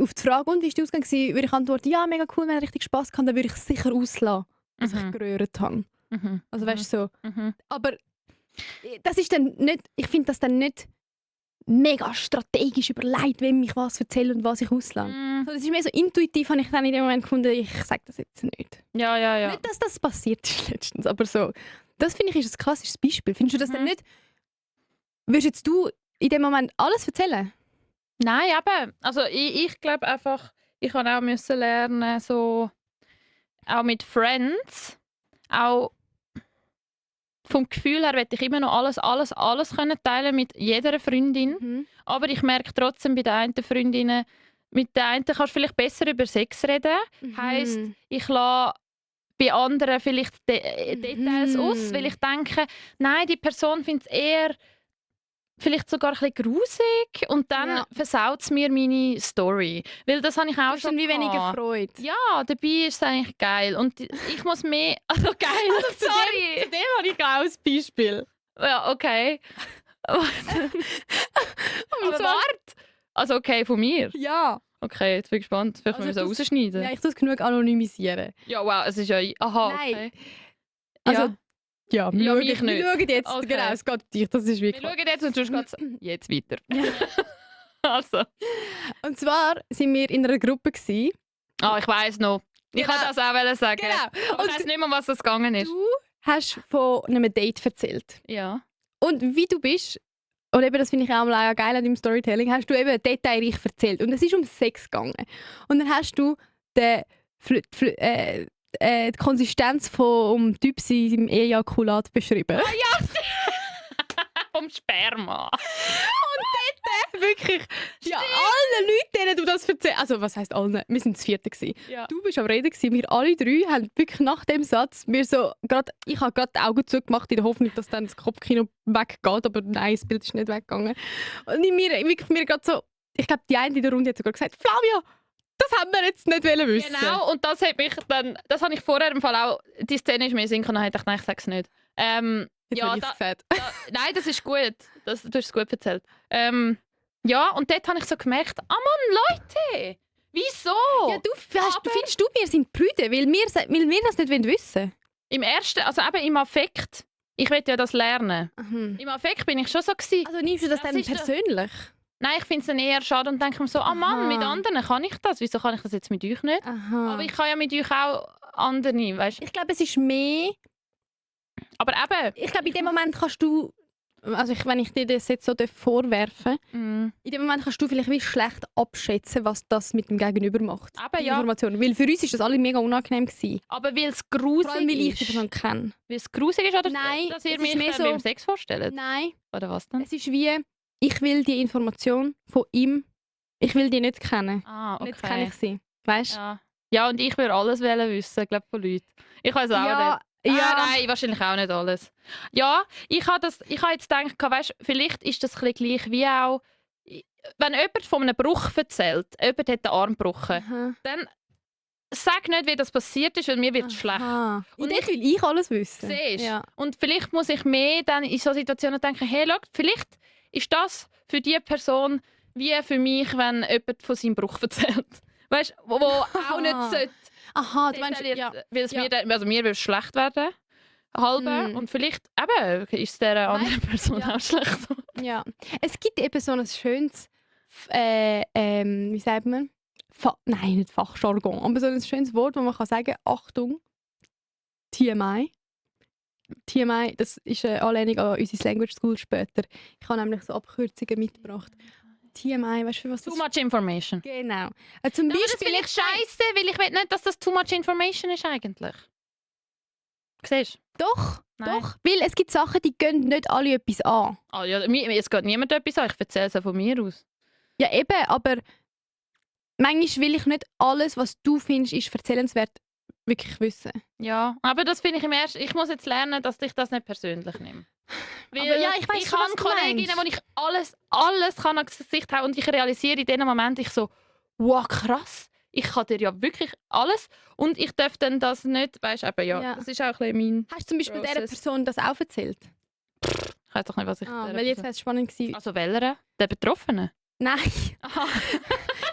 [SPEAKER 3] auf die Frage, und wie war der Ausgang, würde ich antworten, ja, mega cool, wir haben richtig Spass gehabt, dann würde ich sicher auslassen, dass ich gerührt habe. Also weißt du so. Aber das ist dann nicht, ich finde das dann nicht mega strategisch überlegt, wem ich was erzähle und was ich auslasse. So, das ist mehr so intuitiv, habe ich dann in dem Moment gefunden, ich sage das jetzt nicht.
[SPEAKER 2] Ja.
[SPEAKER 3] Nicht, dass das passiert ist letztens, aber so. Das finde ich ist ein klassisches Beispiel. Findest du das dann nicht? Würdest jetzt du in dem Moment alles erzählen?
[SPEAKER 2] Nein, eben. Also ich glaube einfach, ich habe auch müssen lernen, so auch mit Friends, auch vom Gefühl her möchte ich immer noch alles können teilen mit jeder Freundin. Aber ich merke trotzdem bei den einen Freundinnen, mit den einen kannst du vielleicht besser über Sex reden. Heisst, ich lasse bei anderen vielleicht Details aus, weil ich denke, nein, die Person findet es eher vielleicht sogar ein bisschen grusig und dann versaut es mir meine Story. Weil das habe ich auch
[SPEAKER 3] Das ist
[SPEAKER 2] schon
[SPEAKER 3] dann wie weniger
[SPEAKER 2] gehabt.
[SPEAKER 3] Freude.
[SPEAKER 2] Ja, dabei ist es eigentlich geil. Und ich muss mehr... Also geil, sorry.
[SPEAKER 3] Zu dem habe ich auch ein Beispiel.
[SPEAKER 2] Ja, okay.
[SPEAKER 3] Und
[SPEAKER 2] Aber warte. Also okay, von mir?
[SPEAKER 3] Ja.
[SPEAKER 2] Okay, jetzt bin ich gespannt. Vielleicht
[SPEAKER 3] Also
[SPEAKER 2] müssen wir
[SPEAKER 3] das-
[SPEAKER 2] so rausschneiden.
[SPEAKER 3] Ja, ich tue es genug anonymisieren.
[SPEAKER 2] Ja, wow, es ist ja... Aha,
[SPEAKER 3] Nein.
[SPEAKER 2] okay.
[SPEAKER 3] Also,
[SPEAKER 2] Ja.
[SPEAKER 3] ja,
[SPEAKER 2] Ja, mich
[SPEAKER 3] wir
[SPEAKER 2] nicht.
[SPEAKER 3] schauen jetzt.
[SPEAKER 2] Okay.
[SPEAKER 3] Genau, es geht um dich. Das ist
[SPEAKER 2] Wir
[SPEAKER 3] wirklich.
[SPEAKER 2] schauen jetzt und sonst geht es jetzt weiter. Also.
[SPEAKER 3] Und zwar sind wir in einer Gruppe gewesen.
[SPEAKER 2] Ah, ich weiss noch. Ich
[SPEAKER 3] Genau.
[SPEAKER 2] wollte das auch sagen.
[SPEAKER 3] Genau.
[SPEAKER 2] Aber ich weiss nicht mehr, was das gegangen ist.
[SPEAKER 3] Du hast von einem Date erzählt.
[SPEAKER 2] Ja.
[SPEAKER 3] Und wie du bist, oder eben, das finde ich auch mal geil an deinem Storytelling, hast du eben detailreich erzählt. Und es ist um Sex gegangen. Und dann hast du den, die Konsistenz vom Typ im Ejakulat beschrieben.
[SPEAKER 2] Vom Sperma.
[SPEAKER 3] Wirklich. Ja, allen Leuten, denen du das erzählst. Also, was heisst allen? Wir waren das vierte.
[SPEAKER 2] Ja.
[SPEAKER 3] Du bist am Reden gewesen. Wir alle drei haben wirklich nach dem Satz, ich habe gerade die Augen zugemacht in der Hoffnung, dass dann das Kopfkino weggeht, aber nein, das Bild ist nicht weggegangen. Und mir gerade so, ich glaube, die eine in der Runde hat sogar gesagt, Flavia, das haben wir jetzt nicht wissen.
[SPEAKER 2] Genau, und das hat mich dann, das habe ich vorher im Fall auch, die Szene ist mir in den Sinn gekommen, und ich dachte, nein, ich sage es nicht.
[SPEAKER 3] Jetzt
[SPEAKER 2] Ja,
[SPEAKER 3] habe ich's gesagt.
[SPEAKER 2] nein, das ist gut. Du hast es gut erzählt. Ja, und dort habe ich so gemerkt, Mann, Leute, wieso?
[SPEAKER 3] Ja, findest du, wir sind Brüder, weil wir das nicht wissen wollen?
[SPEAKER 2] Im ersten, also eben im Affekt, ich will ja das lernen.
[SPEAKER 3] Mhm.
[SPEAKER 2] Im Affekt bin ich schon so gewesen.
[SPEAKER 3] Also nimmst du das
[SPEAKER 2] Das
[SPEAKER 3] dann
[SPEAKER 2] ist doch-
[SPEAKER 3] persönlich?
[SPEAKER 2] Nein, ich finde es dann eher schade und denke mir so, Mann,
[SPEAKER 3] Aha.
[SPEAKER 2] mit anderen kann ich das. Wieso kann ich das jetzt mit euch nicht?
[SPEAKER 3] Aha.
[SPEAKER 2] Aber ich kann ja mit euch auch andere, weißt du.
[SPEAKER 3] Ich glaube, es ist mehr...
[SPEAKER 2] Aber eben.
[SPEAKER 3] Ich glaube, in dem Moment kannst du... Also wenn ich dir das jetzt so vorwerfen darf,
[SPEAKER 2] Mm,
[SPEAKER 3] in dem Moment kannst du vielleicht wie schlecht abschätzen, was das mit dem Gegenüber macht.
[SPEAKER 2] Eben,
[SPEAKER 3] Die
[SPEAKER 2] ja.
[SPEAKER 3] Informationen. Weil für uns ist das alle mega unangenehm gewesen.
[SPEAKER 2] aber weil es
[SPEAKER 3] Vor
[SPEAKER 2] grusig
[SPEAKER 3] allem, weil ich die
[SPEAKER 2] ist.
[SPEAKER 3] Person kenne.
[SPEAKER 2] Weil es grusig ist oder
[SPEAKER 3] Nein,
[SPEAKER 2] dass ihr
[SPEAKER 3] es
[SPEAKER 2] mich
[SPEAKER 3] ist mehr so-
[SPEAKER 2] beim Sex vorstellt?
[SPEAKER 3] Nein,
[SPEAKER 2] Oder was dann?
[SPEAKER 3] es ist wie, ich will die Information von ihm, ich will die nicht kennen.
[SPEAKER 2] Ah,
[SPEAKER 3] Und jetzt
[SPEAKER 2] okay.
[SPEAKER 3] kenne ich sie. Weißt du?
[SPEAKER 2] Ja. Ja, und ich würde alles wissen, glaube von Leuten. Ich weiß auch nicht. Nein, wahrscheinlich auch nicht alles. Ja, ich habe jetzt gedacht, weißt, vielleicht ist das ein bisschen gleich wie auch, wenn jemand von einem Bruch erzählt, jemand hat den Arm gebrochen,
[SPEAKER 3] Aha.
[SPEAKER 2] dann sag nicht, wie das passiert ist, weil mir wird es schlecht.
[SPEAKER 3] Aha. Und
[SPEAKER 2] Und
[SPEAKER 3] dort will ich alles wissen.
[SPEAKER 2] Siehst?
[SPEAKER 3] Ja.
[SPEAKER 2] Und vielleicht muss ich mehr dann in so Situationen denken, hey, schau, vielleicht ist das für die Person wie für mich, wenn jemand von seinem Bruch erzählt. Weißt du, wo auch nicht sollte.
[SPEAKER 3] Aha, du meinst,
[SPEAKER 2] Detailliert,
[SPEAKER 3] ja.
[SPEAKER 2] weil es
[SPEAKER 3] Ja.
[SPEAKER 2] mir würde es schlecht werden. Halbe.
[SPEAKER 3] Mm.
[SPEAKER 2] Und vielleicht eben, ist es der anderen Person
[SPEAKER 3] Ja.
[SPEAKER 2] auch schlecht.
[SPEAKER 3] Ja. Es gibt eben so ein schönes, wie sagt man? Nein, nicht Fachjargon, aber so ein schönes Wort, wo man kann sagen, Achtung, TMI. TMI, das ist eine Anlehnung an unsere Language School später. Ich habe nämlich so Abkürzungen mitgebracht. TMI, weißt du, für was das
[SPEAKER 2] Too much information.
[SPEAKER 3] Genau. Zum
[SPEAKER 2] Aber das
[SPEAKER 3] Beispiel
[SPEAKER 2] finde ich scheiße, weil ich will nicht, dass das too much information ist eigentlich. Siehst du?
[SPEAKER 3] Doch,
[SPEAKER 2] Nein.
[SPEAKER 3] doch. Weil es gibt Sachen, die gehen nicht alle etwas an.
[SPEAKER 2] Ah, ja, es geht niemand etwas an, ich erzähle es auch von mir aus.
[SPEAKER 3] Ja, eben, aber manchmal will ich nicht alles, was du findest, ist erzählenswert, wirklich wissen.
[SPEAKER 2] Ja, aber das finde ich im ersten. Ich muss jetzt lernen, dass ich das nicht persönlich nehme. Weil
[SPEAKER 3] Aber ja, ich weiss
[SPEAKER 2] ich
[SPEAKER 3] schon,
[SPEAKER 2] habe
[SPEAKER 3] was du
[SPEAKER 2] Kolleginnen,
[SPEAKER 3] meinst.
[SPEAKER 2] wo ich alles kann ans Gesicht haben und ich realisiere in dem Moment, ich so, wow, krass, ich kann dir ja wirklich alles und ich darf dann das nicht, weißt du, eben, ja,
[SPEAKER 3] Ja.
[SPEAKER 2] das ist auch ein bisschen mein...
[SPEAKER 3] Hast du zum Beispiel dieser
[SPEAKER 2] Process.
[SPEAKER 3] Person das auch erzählt?
[SPEAKER 2] Ich weiß doch nicht, was ich...
[SPEAKER 3] Ah,
[SPEAKER 2] der
[SPEAKER 3] weil jetzt
[SPEAKER 2] Person-
[SPEAKER 3] wäre es spannend gewesen.
[SPEAKER 2] Also welcher? Der Betroffene?
[SPEAKER 3] Nein,
[SPEAKER 2] Aha,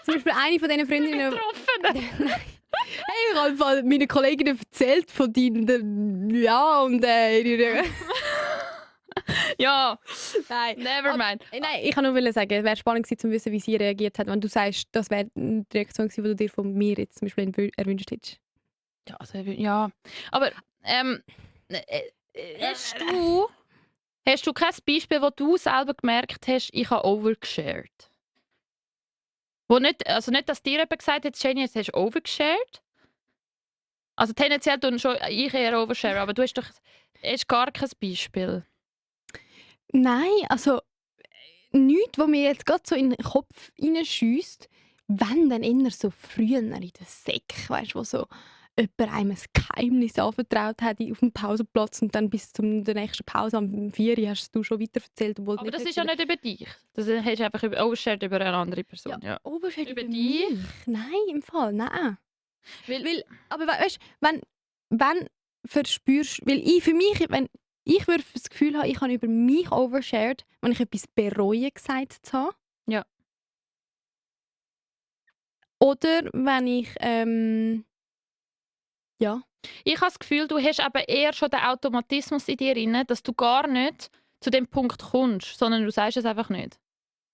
[SPEAKER 3] zum Beispiel eine von diesen Freundinnen...
[SPEAKER 2] Betroffene!
[SPEAKER 3] Hey, ich habe einfach meinen Kolleginnen erzählt von deinen... Ja, und ihre...
[SPEAKER 2] Ja,
[SPEAKER 3] Nein.
[SPEAKER 2] never mind.
[SPEAKER 3] Nein, ich kann nur sagen, es wäre spannend gewesen, zu wissen, wie sie reagiert hat, wenn du sagst, das wäre die Reaktion gewesen, die du dir von mir jetzt zum Beispiel erwünscht hättest.
[SPEAKER 2] Ja, also, ja. Aber hast du kein Beispiel, wo du selber gemerkt hast, ich habe overgeshared? Wo nicht, also nicht, dass dir jemand gesagt hat, Jenny, jetzt hast du overgeshared? Also tendenziell tun schon ich eher overshare, aber du hast gar kein Beispiel.
[SPEAKER 3] Nein, also nichts, was mir jetzt gerade so in den Kopf hineinschiesst, wenn dann eher so früher in der Säcke, weißt du, wo so jemand einem ein Geheimnis anvertraut hat auf dem Pausenplatz und dann bis zur nächsten Pause am 4 Uhr hast du schon weiter erzählt. Obwohl
[SPEAKER 2] Aber das ist ja nicht über dich. Das hast du einfach overshared über eine andere Person. Ja.
[SPEAKER 3] Oberschritt
[SPEAKER 2] Über
[SPEAKER 3] über
[SPEAKER 2] dich?
[SPEAKER 3] mich? Nein, im Fall, nein.
[SPEAKER 2] Weil,
[SPEAKER 3] Aber weißt du, wenn verspürst, weil für mich, wenn ich würde das Gefühl haben, ich habe über mich overshared, wenn ich etwas bereue gesagt zu haben.
[SPEAKER 2] Ja.
[SPEAKER 3] Oder wenn ich, ja.
[SPEAKER 2] ich habe das Gefühl, du hast aber eher schon den Automatismus in dir drin, dass du gar nicht zu dem Punkt kommst, sondern du sagst es einfach nicht.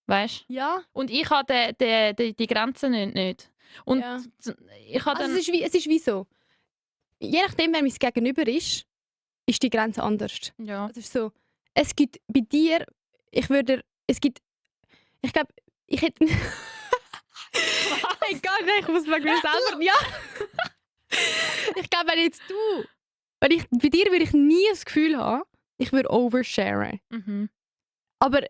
[SPEAKER 2] Weißt du?
[SPEAKER 3] Ja.
[SPEAKER 2] Und ich habe die Grenzen nicht. Und
[SPEAKER 3] Ja.
[SPEAKER 2] ich habe
[SPEAKER 3] Also
[SPEAKER 2] dann...
[SPEAKER 3] es ist wie so. Je nachdem, wer mein Gegenüber ist die Grenze anders.
[SPEAKER 2] ja.
[SPEAKER 3] Es ist so, es gibt bei dir, ich würde es gibt... Ich glaube, ich hätte... Egal, nein, ich muss mir selber... Ja! Ich glaube, bei dir würde ich nie das Gefühl haben, ich würde oversharen.
[SPEAKER 2] Mhm.
[SPEAKER 3] Aber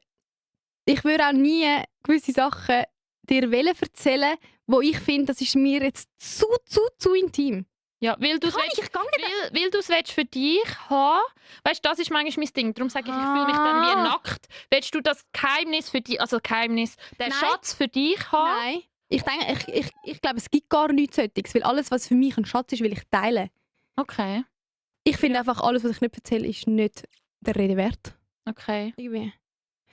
[SPEAKER 3] ich würde auch nie gewisse Sachen dir erzählen, wo ich finde, das ist mir jetzt zu intim.
[SPEAKER 2] Ja, weil du es weil du es für dich haben. Weißt du, das ist manchmal mein Ding. Darum sage ich, ich fühle mich dann wie nackt. Willst du das Geheimnis für dich, also Geheimnis, den Schatz für dich haben?
[SPEAKER 3] Nein. Ich denke, ich glaube, es gibt gar nichts solches, weil alles, was für mich ein Schatz ist, will ich teilen.
[SPEAKER 2] Okay.
[SPEAKER 3] Ich finde einfach, alles, was ich nicht erzähle, ist nicht der Rede wert.
[SPEAKER 2] Okay.
[SPEAKER 3] Irgendwie.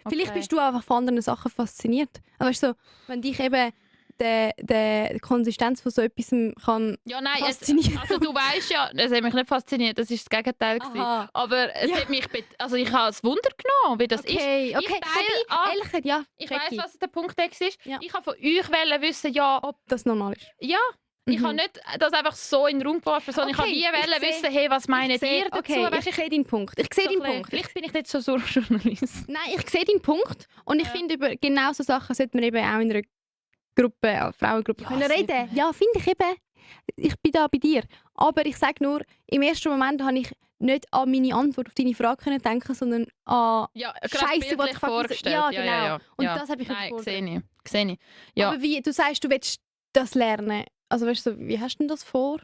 [SPEAKER 3] Vielleicht bist du einfach von anderen Sachen fasziniert. Aber weißt du, so, wenn dich eben die Konsistenz von so etwas kann
[SPEAKER 2] Ja, nein,
[SPEAKER 3] faszinieren.
[SPEAKER 2] also du weißt ja, es hat mich nicht fasziniert, das war das Gegenteil.
[SPEAKER 3] Aha.
[SPEAKER 2] Aber es hat mich, also ich habe es Wunder genommen, wie das ist.
[SPEAKER 3] Okay.
[SPEAKER 2] Ehrlich
[SPEAKER 3] Ehrlich, ja.
[SPEAKER 2] ich weiss, was der Punkt ist.
[SPEAKER 3] Ja.
[SPEAKER 2] Ich wollte von euch wissen, ja,
[SPEAKER 3] Ob das normal ist.
[SPEAKER 2] ja. Ich habe nicht das einfach so in den Raum geworfen, sondern ich wollte wissen, hey, was meinen ihr dazu?
[SPEAKER 3] Okay,
[SPEAKER 2] Weißt,
[SPEAKER 3] ich sehe deinen Punkt. Ich sehe
[SPEAKER 2] so
[SPEAKER 3] deinen
[SPEAKER 2] ein
[SPEAKER 3] Punkt.
[SPEAKER 2] Vielleicht bin ich nicht so Journalist.
[SPEAKER 3] Nein, ich sehe deinen Punkt. Und ich finde, über genau so Sachen sollte man eben auch in einer Gruppe, Frauengruppe
[SPEAKER 2] Ja,
[SPEAKER 3] können reden. Ja, finde ich eben. Ich bin da bei dir. Aber ich sage nur, im ersten Moment habe ich nicht an meine Antwort auf deine Frage können denken, sondern an
[SPEAKER 2] Ja,
[SPEAKER 3] Scheiße, was
[SPEAKER 2] bildlich vorgestellt.
[SPEAKER 3] Ja, genau.
[SPEAKER 2] Ja.
[SPEAKER 3] Und
[SPEAKER 2] Ja.
[SPEAKER 3] das habe ich
[SPEAKER 2] Nein,
[SPEAKER 3] jetzt
[SPEAKER 2] sehe ich. Ja.
[SPEAKER 3] Aber wie, du sagst, du willst das lernen. Also weißt du, wie hast du denn das vor?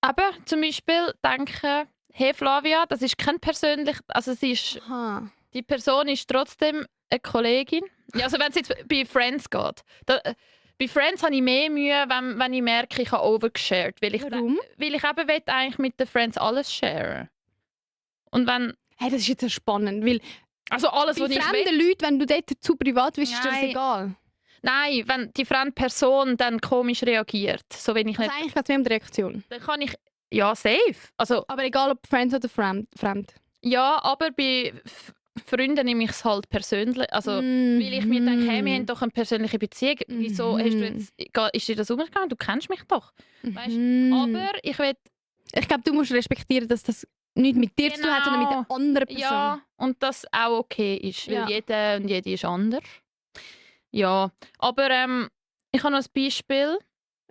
[SPEAKER 2] Aber zum Beispiel denken, hey Flavia, das ist kein persönlich, also
[SPEAKER 3] Aha.
[SPEAKER 2] die Person ist trotzdem eine Kollegin. Ja, also wenn es jetzt bei Friends geht. Bei Friends habe ich mehr Mühe, wenn ich merke, ich habe overgeshared.
[SPEAKER 3] Warum?
[SPEAKER 2] Weil ich eben will eigentlich mit den Friends alles sharen. Und wenn...
[SPEAKER 3] Hey, das ist jetzt sehr spannend, weil
[SPEAKER 2] Also alles,
[SPEAKER 3] bei
[SPEAKER 2] was ich
[SPEAKER 3] fremden
[SPEAKER 2] will...
[SPEAKER 3] Leuten, wenn du dort zu privat bist, ist das
[SPEAKER 2] Nein.
[SPEAKER 3] egal.
[SPEAKER 2] Nein, wenn die fremde Person dann komisch reagiert, so wenn ich
[SPEAKER 3] Also
[SPEAKER 2] nicht...
[SPEAKER 3] eigentlich geht es mehr um die Reaktion.
[SPEAKER 2] Dann kann ich... Ja, safe. Also,
[SPEAKER 3] Aber egal, ob Friends oder fremd.
[SPEAKER 2] ja, aber bei Freunden nehme ich es halt persönlich. Also, weil ich mir denke, hey, wir haben doch eine persönliche Beziehung. Wieso hast du jetzt, ist dir das umgegangen? Du kennst mich doch. Weißt? Aber ich will...
[SPEAKER 3] Ich glaube, du musst respektieren, dass das nicht mit dir zu tun hat, sondern mit der anderen Person.
[SPEAKER 2] Ja, und das auch okay ist, weil
[SPEAKER 3] Ja.
[SPEAKER 2] jeder und jede ist anders. Ja, aber ich habe noch ein Beispiel,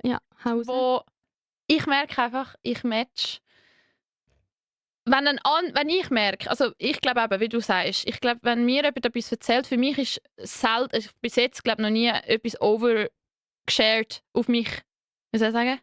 [SPEAKER 3] Ja, Hause.
[SPEAKER 2] wo ich merke einfach, ich match. Wenn ich merke, also ich glaube eben, wie du sagst, ich glaube, wenn mir jemand etwas erzählt, für mich ist selten, ich bis jetzt glaube noch nie etwas overgeshared auf mich. Wie soll ich sagen?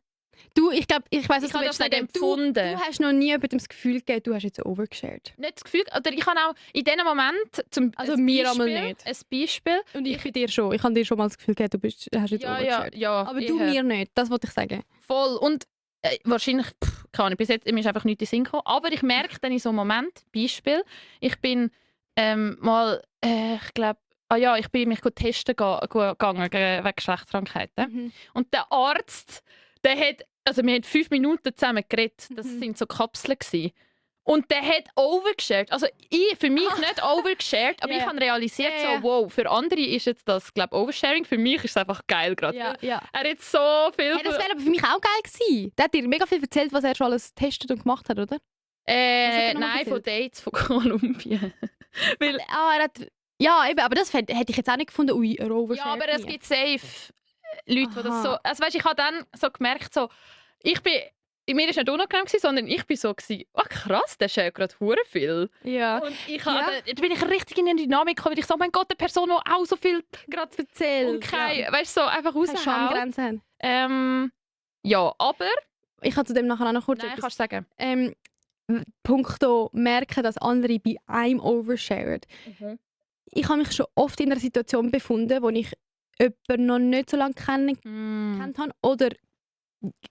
[SPEAKER 3] Du, ich glaube, ich weiß, was
[SPEAKER 2] Ich
[SPEAKER 3] du
[SPEAKER 2] habe
[SPEAKER 3] willst
[SPEAKER 2] das nicht
[SPEAKER 3] sagen.
[SPEAKER 2] empfunden.
[SPEAKER 3] Du hast noch nie jemandem das Gefühl gegeben, du hast jetzt overgeshared.
[SPEAKER 2] Nicht das Gefühl, oder ich habe auch in diesem Moment
[SPEAKER 3] Also
[SPEAKER 2] ein
[SPEAKER 3] mir
[SPEAKER 2] Beispiel,
[SPEAKER 3] einmal nicht.
[SPEAKER 2] ein Beispiel.
[SPEAKER 3] Und ich bei dir schon. Ich habe dir schon mal das Gefühl gegeben, hast jetzt overgeshared.
[SPEAKER 2] Ja,
[SPEAKER 3] Aber du
[SPEAKER 2] eher.
[SPEAKER 3] mir nicht, das wollte ich sagen.
[SPEAKER 2] Voll. Und wahrscheinlich, keine Ahnung, bis jetzt mir ist einfach nichts in den Sinn gekommen. Aber ich merke dann in so einem Moment, Beispiel, ich bin mal, ich glaube, ich bin mich testen gegangen wegen Geschlechtskrankheiten. Und der Arzt, der hat, also wir haben 5 Minuten zusammen geredet, das sind so Kapseln gewesen. Und der hat overgeshared. Also ich, für mich nicht overgeshared, aber
[SPEAKER 3] Ja,
[SPEAKER 2] ich
[SPEAKER 3] ja.
[SPEAKER 2] habe realisiert,
[SPEAKER 3] Ja, ja.
[SPEAKER 2] so, wow, für andere ist jetzt das, glaube Oversharing, für mich ist es einfach geil gerade.
[SPEAKER 3] Ja.
[SPEAKER 2] Er hat so viel...
[SPEAKER 3] Hey, das wäre aber für mich auch geil gewesen. Der hat dir mega viel erzählt, was er schon alles getestet und gemacht hat, oder? hat er noch
[SPEAKER 2] nein, von
[SPEAKER 3] erzählt?
[SPEAKER 2] Dates von Kolumbien. Weil,
[SPEAKER 3] Er hat... Ja, eben, aber das hätte ich jetzt auch nicht gefunden. Ui, er
[SPEAKER 2] ja,
[SPEAKER 3] overshared
[SPEAKER 2] aber es
[SPEAKER 3] nie.
[SPEAKER 2] gibt safe Leute, die das
[SPEAKER 3] Aha.
[SPEAKER 2] so... Also weißt, ich habe dann so gemerkt, so, mir war nicht unangenehm, sondern ich war so, krass, der schert gerade hure viel.
[SPEAKER 3] Ja.
[SPEAKER 2] Und
[SPEAKER 3] Ja.
[SPEAKER 2] da bin ich richtig in eine Dynamik gekommen, weil ich so, oh mein Gott, eine Person, die auch so viel gerade
[SPEAKER 3] Erzähl.
[SPEAKER 2] und keine, weißt du, so einfach
[SPEAKER 3] Keine
[SPEAKER 2] raushaut.
[SPEAKER 3] Schamgrenzen haben.
[SPEAKER 2] Ja, aber...
[SPEAKER 3] Ich kann zu dem nachher auch noch kurz
[SPEAKER 2] Nein,
[SPEAKER 3] etwas
[SPEAKER 2] kannst du sagen.
[SPEAKER 3] Punkto merken, dass andere bei einem oversharen. Ich habe mich schon oft in einer Situation befunden, wo ich jemanden noch nicht so lange kennengelernt habe oder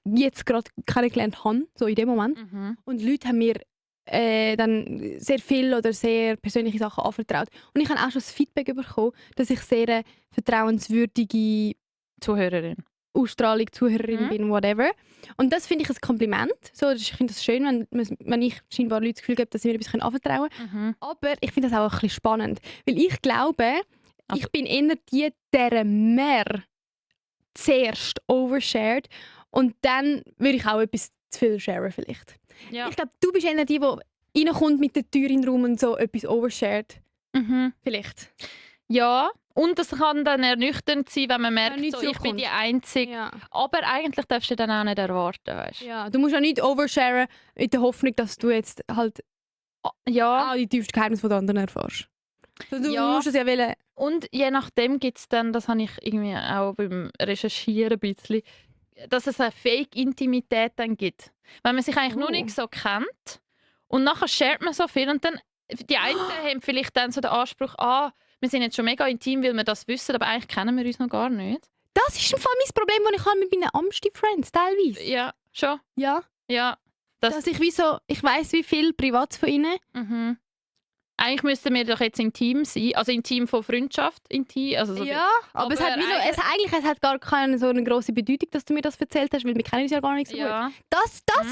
[SPEAKER 3] jetzt gerade kennengelernt habe, so in dem Moment. Und Leute haben mir dann sehr viel oder sehr persönliche Sachen anvertraut. Und ich habe auch schon das Feedback bekommen, dass ich sehr eine vertrauenswürdige
[SPEAKER 2] Zuhörerin.
[SPEAKER 3] Ausstrahlung, Zuhörerin bin, whatever. Und das finde ich ein Kompliment. So, ich finde das schön, wenn ich scheinbar Leute das Gefühl gebe, dass sie mir etwas anvertrauen können. Aber ich finde das auch ein bisschen spannend. Weil ich glaube, ich bin eher die, der mehr zuerst overshared und dann würde ich auch etwas zu viel sharen vielleicht.
[SPEAKER 2] Ja.
[SPEAKER 3] Ich glaube, du bist eher die reinkommt mit der Tür in den Raum und so etwas overshared. Vielleicht.
[SPEAKER 2] Ja, und das kann dann ernüchternd sein, wenn man merkt,
[SPEAKER 3] nicht
[SPEAKER 2] so,
[SPEAKER 3] so
[SPEAKER 2] ich bin die
[SPEAKER 3] kommt.
[SPEAKER 2] Einzige.
[SPEAKER 3] Ja.
[SPEAKER 2] Aber eigentlich darfst du dann auch nicht erwarten, weißt du?
[SPEAKER 3] Ja, du musst ja nicht oversharen in der Hoffnung, dass du jetzt halt
[SPEAKER 2] Ja,
[SPEAKER 3] auch die tiefsten Geheimnisse von den anderen erfährst. So, du
[SPEAKER 2] Ja.
[SPEAKER 3] musst es ja wollen.
[SPEAKER 2] und je nachdem gibt es dann, das habe ich irgendwie auch beim Recherchieren ein bisschen, dass es eine Fake-Intimität dann gibt. Wenn man sich eigentlich noch nicht so kennt und nachher shared man so viel und dann, die einen haben vielleicht dann so den Anspruch, wir sind jetzt schon mega intim, weil wir das wissen, aber eigentlich kennen wir uns noch gar nicht.
[SPEAKER 3] Das ist im Fall mein Problem, das ich habe mit meinen Amsti-Friends teilweise.
[SPEAKER 2] Ja, schon.
[SPEAKER 3] Ja.
[SPEAKER 2] Ja.
[SPEAKER 3] Dass ich ich weiss, wie viel privat von ihnen.
[SPEAKER 2] Mhm. Eigentlich müssten wir doch jetzt intim sein, also intim von Freundschaft, intim, also so
[SPEAKER 3] Ja, aber es
[SPEAKER 2] aber
[SPEAKER 3] hat, es hat gar keine so eine grosse Bedeutung, dass du mir das erzählt hast, weil wir kennen uns ja gar nicht so gut.
[SPEAKER 2] ja.
[SPEAKER 3] Das ist das,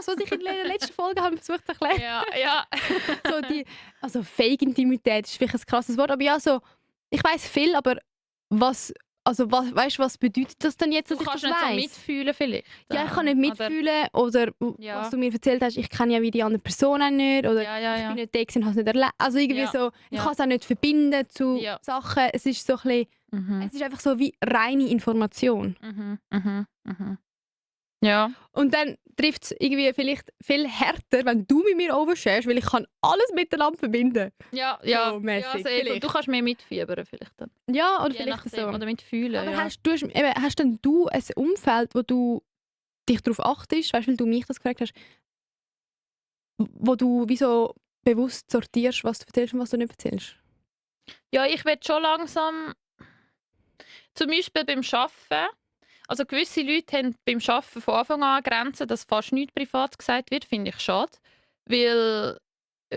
[SPEAKER 3] was ich in der letzten Folge habe versucht zu erklären.
[SPEAKER 2] Ja.
[SPEAKER 3] Also Fake-Intimität ist vielleicht ein krasses Wort, aber ja, so, ich weiss viel, aber weißt du, was bedeutet das denn jetzt, dass
[SPEAKER 2] Du
[SPEAKER 3] ich das
[SPEAKER 2] kannst nicht so
[SPEAKER 3] weiss?
[SPEAKER 2] mitfühlen vielleicht.
[SPEAKER 3] Ja, ich kann nicht mitfühlen oder
[SPEAKER 2] Ja.
[SPEAKER 3] was du mir erzählt hast, ich kenne ja wie die andere Person auch nicht oder ich bin nicht da gewesen und habe es nicht erlebt. Also irgendwie
[SPEAKER 2] Ja.
[SPEAKER 3] so, ich
[SPEAKER 2] Ja.
[SPEAKER 3] kann es auch nicht verbinden zu
[SPEAKER 2] Ja.
[SPEAKER 3] Sachen. Es ist so ein bisschen, es ist einfach so wie reine Information.
[SPEAKER 2] Mhm. Ja.
[SPEAKER 3] Und dann trifft es irgendwie vielleicht viel härter, wenn du mit mir oversharest, weil ich kann alles miteinander verbinden.
[SPEAKER 2] Ja,
[SPEAKER 3] So mäßig,
[SPEAKER 2] safe.
[SPEAKER 3] vielleicht.
[SPEAKER 2] Du kannst mehr mitfiebern vielleicht dann.
[SPEAKER 3] Ja, oder
[SPEAKER 2] Je
[SPEAKER 3] vielleicht
[SPEAKER 2] nachdem,
[SPEAKER 3] so.
[SPEAKER 2] oder mitfühlen.
[SPEAKER 3] Aber
[SPEAKER 2] ja.
[SPEAKER 3] hast denn du ein Umfeld, wo du dich darauf achtest, weißt, weil du mich das gefragt hast, wo du wie so bewusst sortierst, was du erzählst und was du nicht erzählst?
[SPEAKER 2] Ja, ich will schon langsam, zum Beispiel beim Arbeiten, also gewisse Leute haben beim Arbeiten von Anfang an Grenzen, dass fast nichts privat gesagt wird, finde ich schade, weil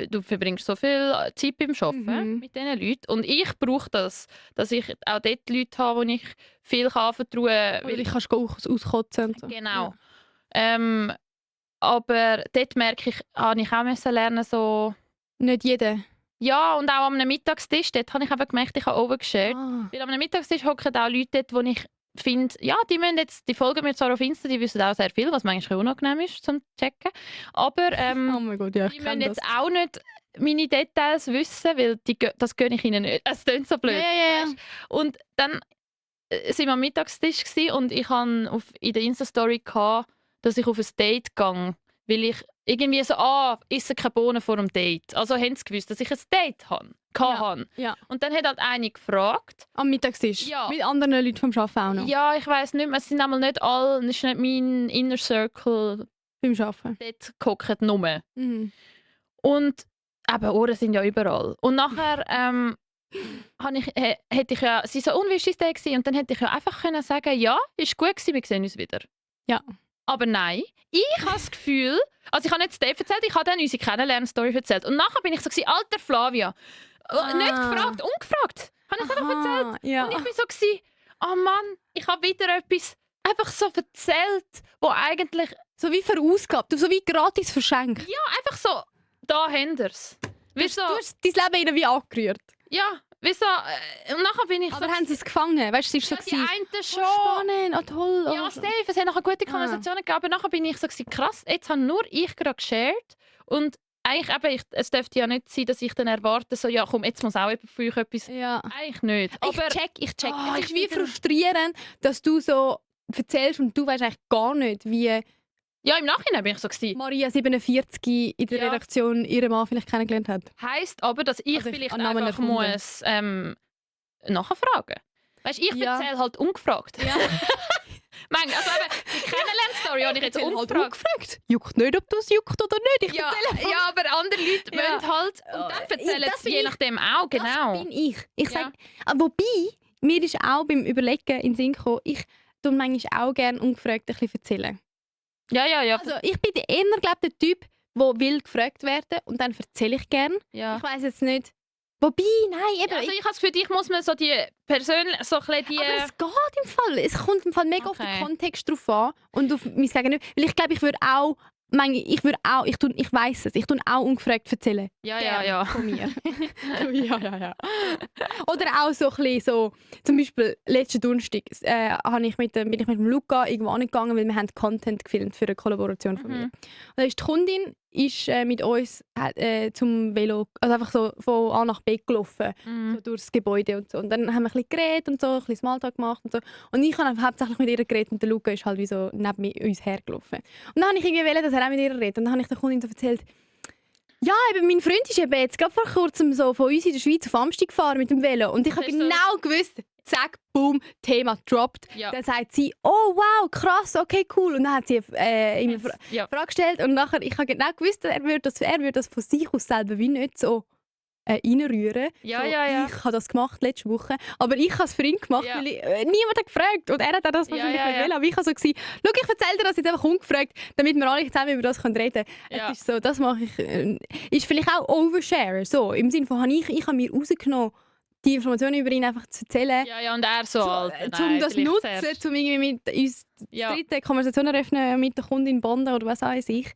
[SPEAKER 2] du verbringst so viel Zeit beim Arbeiten mit diesen Leuten und ich brauche das, dass ich auch dort Leute habe, die ich viel anvertrauen kann.
[SPEAKER 3] Oder ich kannst auskotzen und so.
[SPEAKER 2] Genau. Aber dort merke ich, habe ich auch müssen lernen, so...
[SPEAKER 3] Nicht jeder.
[SPEAKER 2] Ja, und auch am Mittagstisch, dort habe ich einfach gemerkt, ich habe overgeshared. Weil am Mittagstisch hocken auch Leute dort, wo ich finde, ja, die folgen mir zwar auf Insta, die wissen auch sehr viel, was manchmal unangenehm ist zum Checken. Aber
[SPEAKER 3] Oh mein Gott, ja, ich
[SPEAKER 2] die müssen
[SPEAKER 3] kenne
[SPEAKER 2] jetzt auch nicht meine Details wissen, weil das gönne ich ihnen nicht. Es klingt so blöd.
[SPEAKER 3] Ja.
[SPEAKER 2] weisst? Und dann sind wir am Mittagstisch gsi und ich hatte in der Insta-Story, dass ich auf ein Date gehe, weil ich irgendwie so, esse keine Bohnen vor dem Date. Also haben sie gewusst, dass ich ein Date hatte.
[SPEAKER 3] Ja.
[SPEAKER 2] Und dann hat halt eine gefragt.
[SPEAKER 3] Am Mittagstisch?
[SPEAKER 2] Ja.
[SPEAKER 3] Mit anderen Leuten vom Arbeiten auch noch?
[SPEAKER 2] Ja, ich weiss nicht mehr, es sind einmal nicht alle, es ist nicht mein Inner Circle
[SPEAKER 3] Beim Arbeiten?
[SPEAKER 2] dort gehockt, nur.
[SPEAKER 3] Mhm.
[SPEAKER 2] Und eben, Ohren sind ja überall. Und nachher hätte ich ja, sie so, und wie war dein Date? Und dann hätte ich ja einfach können sagen, ja, ist gut gewesen, wir sehen uns wieder.
[SPEAKER 3] Ja.
[SPEAKER 2] Aber nein, ich habe das Gefühl, also ich habe nicht das Date erzählt, ich habe dann unsere Kennenlern-Story erzählt. Und nachher bin ich so, alter Flavia, nicht gefragt, ungefragt, habe ich einfach erzählt.
[SPEAKER 3] Ja.
[SPEAKER 2] Und ich war so, oh Mann, ich habe wieder etwas einfach so erzählt, wo eigentlich,
[SPEAKER 3] So wie verausgabt, so wie gratis verschenkt.
[SPEAKER 2] ja, einfach so, da haben wir es.
[SPEAKER 3] Du hast dein Leben ihnen wie angerührt.
[SPEAKER 2] Ja, wieso? Und nachher bin ich
[SPEAKER 3] Aber
[SPEAKER 2] so...
[SPEAKER 3] haben sie es gefangen? Weißt du, es
[SPEAKER 2] ja,
[SPEAKER 3] war so
[SPEAKER 2] die
[SPEAKER 3] gewesen,
[SPEAKER 2] einen schon.
[SPEAKER 3] spannend, toll.
[SPEAKER 2] Ja, safe. Es hat nachher gute Konversationen gegeben. Aber nachher bin ich so gewesen, krass, jetzt habe nur ich gerade geshared. Und eigentlich eben, es dürfte ja nicht sein, dass ich dann erwarte, so, ja komm, jetzt muss auch jemand von euch etwas...
[SPEAKER 3] Ja.
[SPEAKER 2] Eigentlich nicht. Aber
[SPEAKER 3] Ich check.
[SPEAKER 2] Oh,
[SPEAKER 3] Es
[SPEAKER 2] ich
[SPEAKER 3] ist wie
[SPEAKER 2] wieder-
[SPEAKER 3] frustrierend, dass du so erzählst und du weißt eigentlich gar nicht, wie
[SPEAKER 2] ja, im Nachhinein bin ich so gewesen.
[SPEAKER 3] Maria 47 in der
[SPEAKER 2] Ja.
[SPEAKER 3] Redaktion ihren Mann vielleicht kennengelernt hat.
[SPEAKER 2] Heisst aber, dass ich
[SPEAKER 3] Also,
[SPEAKER 2] vielleicht
[SPEAKER 3] Annahmen
[SPEAKER 2] einfach
[SPEAKER 3] erfunden.
[SPEAKER 2] muss nachfragen. Weißt du, ich
[SPEAKER 3] Ja.
[SPEAKER 2] erzähle halt ungefragt.
[SPEAKER 3] Ja.
[SPEAKER 2] Also eben, die Kennenlern-Story habe ich jetzt ungefragt.
[SPEAKER 3] gefragt. Juckt nicht, ob du es juckt oder nicht. Ich
[SPEAKER 2] Ja,
[SPEAKER 3] erzähle
[SPEAKER 2] ja, aber andere Leute
[SPEAKER 3] Ja.
[SPEAKER 2] wollen halt. Und dann erzählen
[SPEAKER 3] das
[SPEAKER 2] sie
[SPEAKER 3] bin
[SPEAKER 2] je
[SPEAKER 3] ich.
[SPEAKER 2] nachdem auch, genau.
[SPEAKER 3] Das bin ich. Ich
[SPEAKER 2] Ja.
[SPEAKER 3] sag, wobei, mir ist auch beim Überlegen in den Sinn gekommen, ich tue manchmal auch gerne ungefragt ein bisschen erzählen.
[SPEAKER 2] Ja.
[SPEAKER 3] Also ich bin eher, glaube der Typ, der will gefragt werden und dann erzähle ich gerne.
[SPEAKER 2] ja.
[SPEAKER 3] Ich weiss jetzt nicht. Wobei, nein, eben.
[SPEAKER 2] Also ich habe das Gefühl, ich muss mir so die persönlich so ein bisschen die...
[SPEAKER 3] aber es geht im Fall. Es kommt im Fall mega auf den
[SPEAKER 2] Okay.
[SPEAKER 3] Kontext drauf an und auf mein Gegenüber. Weil ich glaube, ich weiss es, ich tue auch ungefragt erzählen.
[SPEAKER 2] ja.
[SPEAKER 3] Von mir. ja. Oder auch so ein bisschen so, zum Beispiel letzten Donnerstag bin ich mit dem Luca irgendwo angegangen, weil wir haben Content gefilmt für eine Kollaboration von mir. Und da ist die Kundin ist mit uns zum Velo, also einfach so von A nach B gelaufen,
[SPEAKER 2] Mhm.
[SPEAKER 3] so durchs Gebäude und so. Und dann haben wir ein bisschen geredet und so, ein bisschen Smalltalk gemacht und so. Und ich habe hauptsächlich mit ihr geredet und der Luca ist halt wie so neben uns hergelaufen. Und dann habe ich irgendwie wollen, dass er auch mit ihr redet. Und dann habe ich der Kundin so erzählt, ja, eben, mein Freund ist eben jetzt gerade vor kurzem so von uns in der Schweiz auf Amsterdam gefahren mit dem Velo. Und ich habe
[SPEAKER 2] Das ist so-
[SPEAKER 3] genau gewusst, zack, boom, Thema dropped.
[SPEAKER 2] Ja.
[SPEAKER 3] Dann sagt sie, oh wow, krass, okay, cool. Und dann hat sie ihm eine
[SPEAKER 2] Ja.
[SPEAKER 3] Frage gestellt und nachher, ich habe genau gewusst, er würde das von sich aus selber wie nicht so reinrühren.
[SPEAKER 2] Ja,
[SPEAKER 3] so,
[SPEAKER 2] ja.
[SPEAKER 3] Ich habe das gemacht letzte Woche, aber ich habe es für ihn gemacht,
[SPEAKER 2] Ja.
[SPEAKER 3] weil niemand hat gefragt und er hat auch das wahrscheinlich
[SPEAKER 2] Ja,
[SPEAKER 3] nicht
[SPEAKER 2] ja.
[SPEAKER 3] wollen. Aber ich habe so gesagt, schau, ich erzähle dir das jetzt einfach ungefragt, damit wir alle zusammen über das reden können.
[SPEAKER 2] Ja.
[SPEAKER 3] Es ist so, das mache ich, ist vielleicht auch Overshare, so, im Sinne von, ich habe mir rausgenommen, die Informationen über ihn einfach zu erzählen,
[SPEAKER 2] Ja, und er so, Alter,
[SPEAKER 3] um das
[SPEAKER 2] vielleicht
[SPEAKER 3] nutzen,
[SPEAKER 2] zuerst.
[SPEAKER 3] um irgendwie mit uns
[SPEAKER 2] Ja.
[SPEAKER 3] dritte Konversation eröffnen mit der Kundin Bonden oder was weiß ich.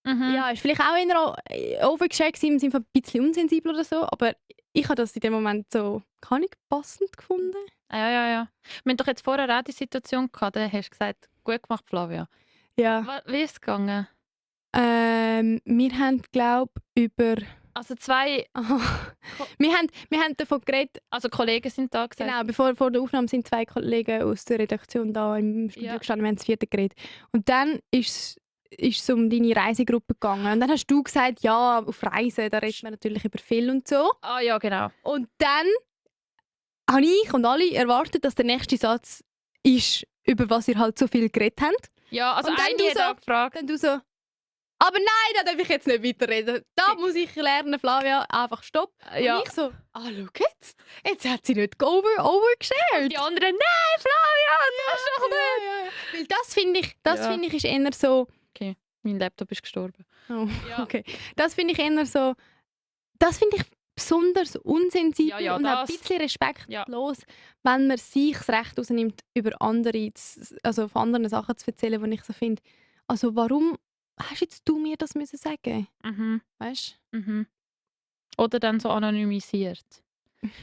[SPEAKER 2] Mhm.
[SPEAKER 3] Ja, ist vielleicht auch eher overgeshared gewesen, im Sinne von ein bisschen unsensibel oder so, aber ich habe das in dem Moment so gar nicht passend gefunden.
[SPEAKER 2] Ja. Wir haben doch jetzt vorher auch die Situation gehabt, da hast du gesagt, gut gemacht, Flavia.
[SPEAKER 3] Ja.
[SPEAKER 2] Wie ist es gegangen?
[SPEAKER 3] Wir haben, glaube ich, über...
[SPEAKER 2] Also zwei
[SPEAKER 3] wir haben davon geredet,
[SPEAKER 2] also Kollegen sind da gesagt.
[SPEAKER 3] genau, vor der Aufnahme sind 2 Kollegen aus der Redaktion da im Studio
[SPEAKER 2] Ja.
[SPEAKER 3] gestanden, wir haben das 4. geredet. Und dann ist es um deine Reisegruppe gegangen. Und dann hast du gesagt, ja, auf Reisen, da redet man natürlich über viel und so.
[SPEAKER 2] Ah ja, genau.
[SPEAKER 3] Und dann habe ich und alle erwartet, dass der nächste Satz ist, über was ihr halt so viel geredet habt.
[SPEAKER 2] Ja, also
[SPEAKER 3] Und dann
[SPEAKER 2] eine
[SPEAKER 3] du
[SPEAKER 2] hat
[SPEAKER 3] so-
[SPEAKER 2] auch gefragt.
[SPEAKER 3] Dann du so, aber nein, da darf ich jetzt nicht weiterreden. Da muss ich lernen, Flavia, einfach stopp.
[SPEAKER 2] Ja.
[SPEAKER 3] Und ich so, schau jetzt hat sie nicht overgeshared.
[SPEAKER 2] Die anderen, nein, Flavia, das ist doch nicht.
[SPEAKER 3] Ja. Weil das finde ich,
[SPEAKER 2] Ja.
[SPEAKER 3] finde ich ist eher so,
[SPEAKER 2] Mein Laptop ist gestorben.
[SPEAKER 3] oh,
[SPEAKER 2] Ja.
[SPEAKER 3] okay. Das finde ich eher so, das finde ich besonders unsensibel
[SPEAKER 2] Ja,
[SPEAKER 3] und auch ein
[SPEAKER 2] das-
[SPEAKER 3] bisschen respektlos, wenn man sich das Recht rausnimmt, über andere, also von anderen Sachen zu erzählen, die ich so finde, also warum hast jetzt du mir das müssen sagen?
[SPEAKER 2] Mhm.
[SPEAKER 3] Weißt
[SPEAKER 2] Mhm. Oder dann so anonymisiert.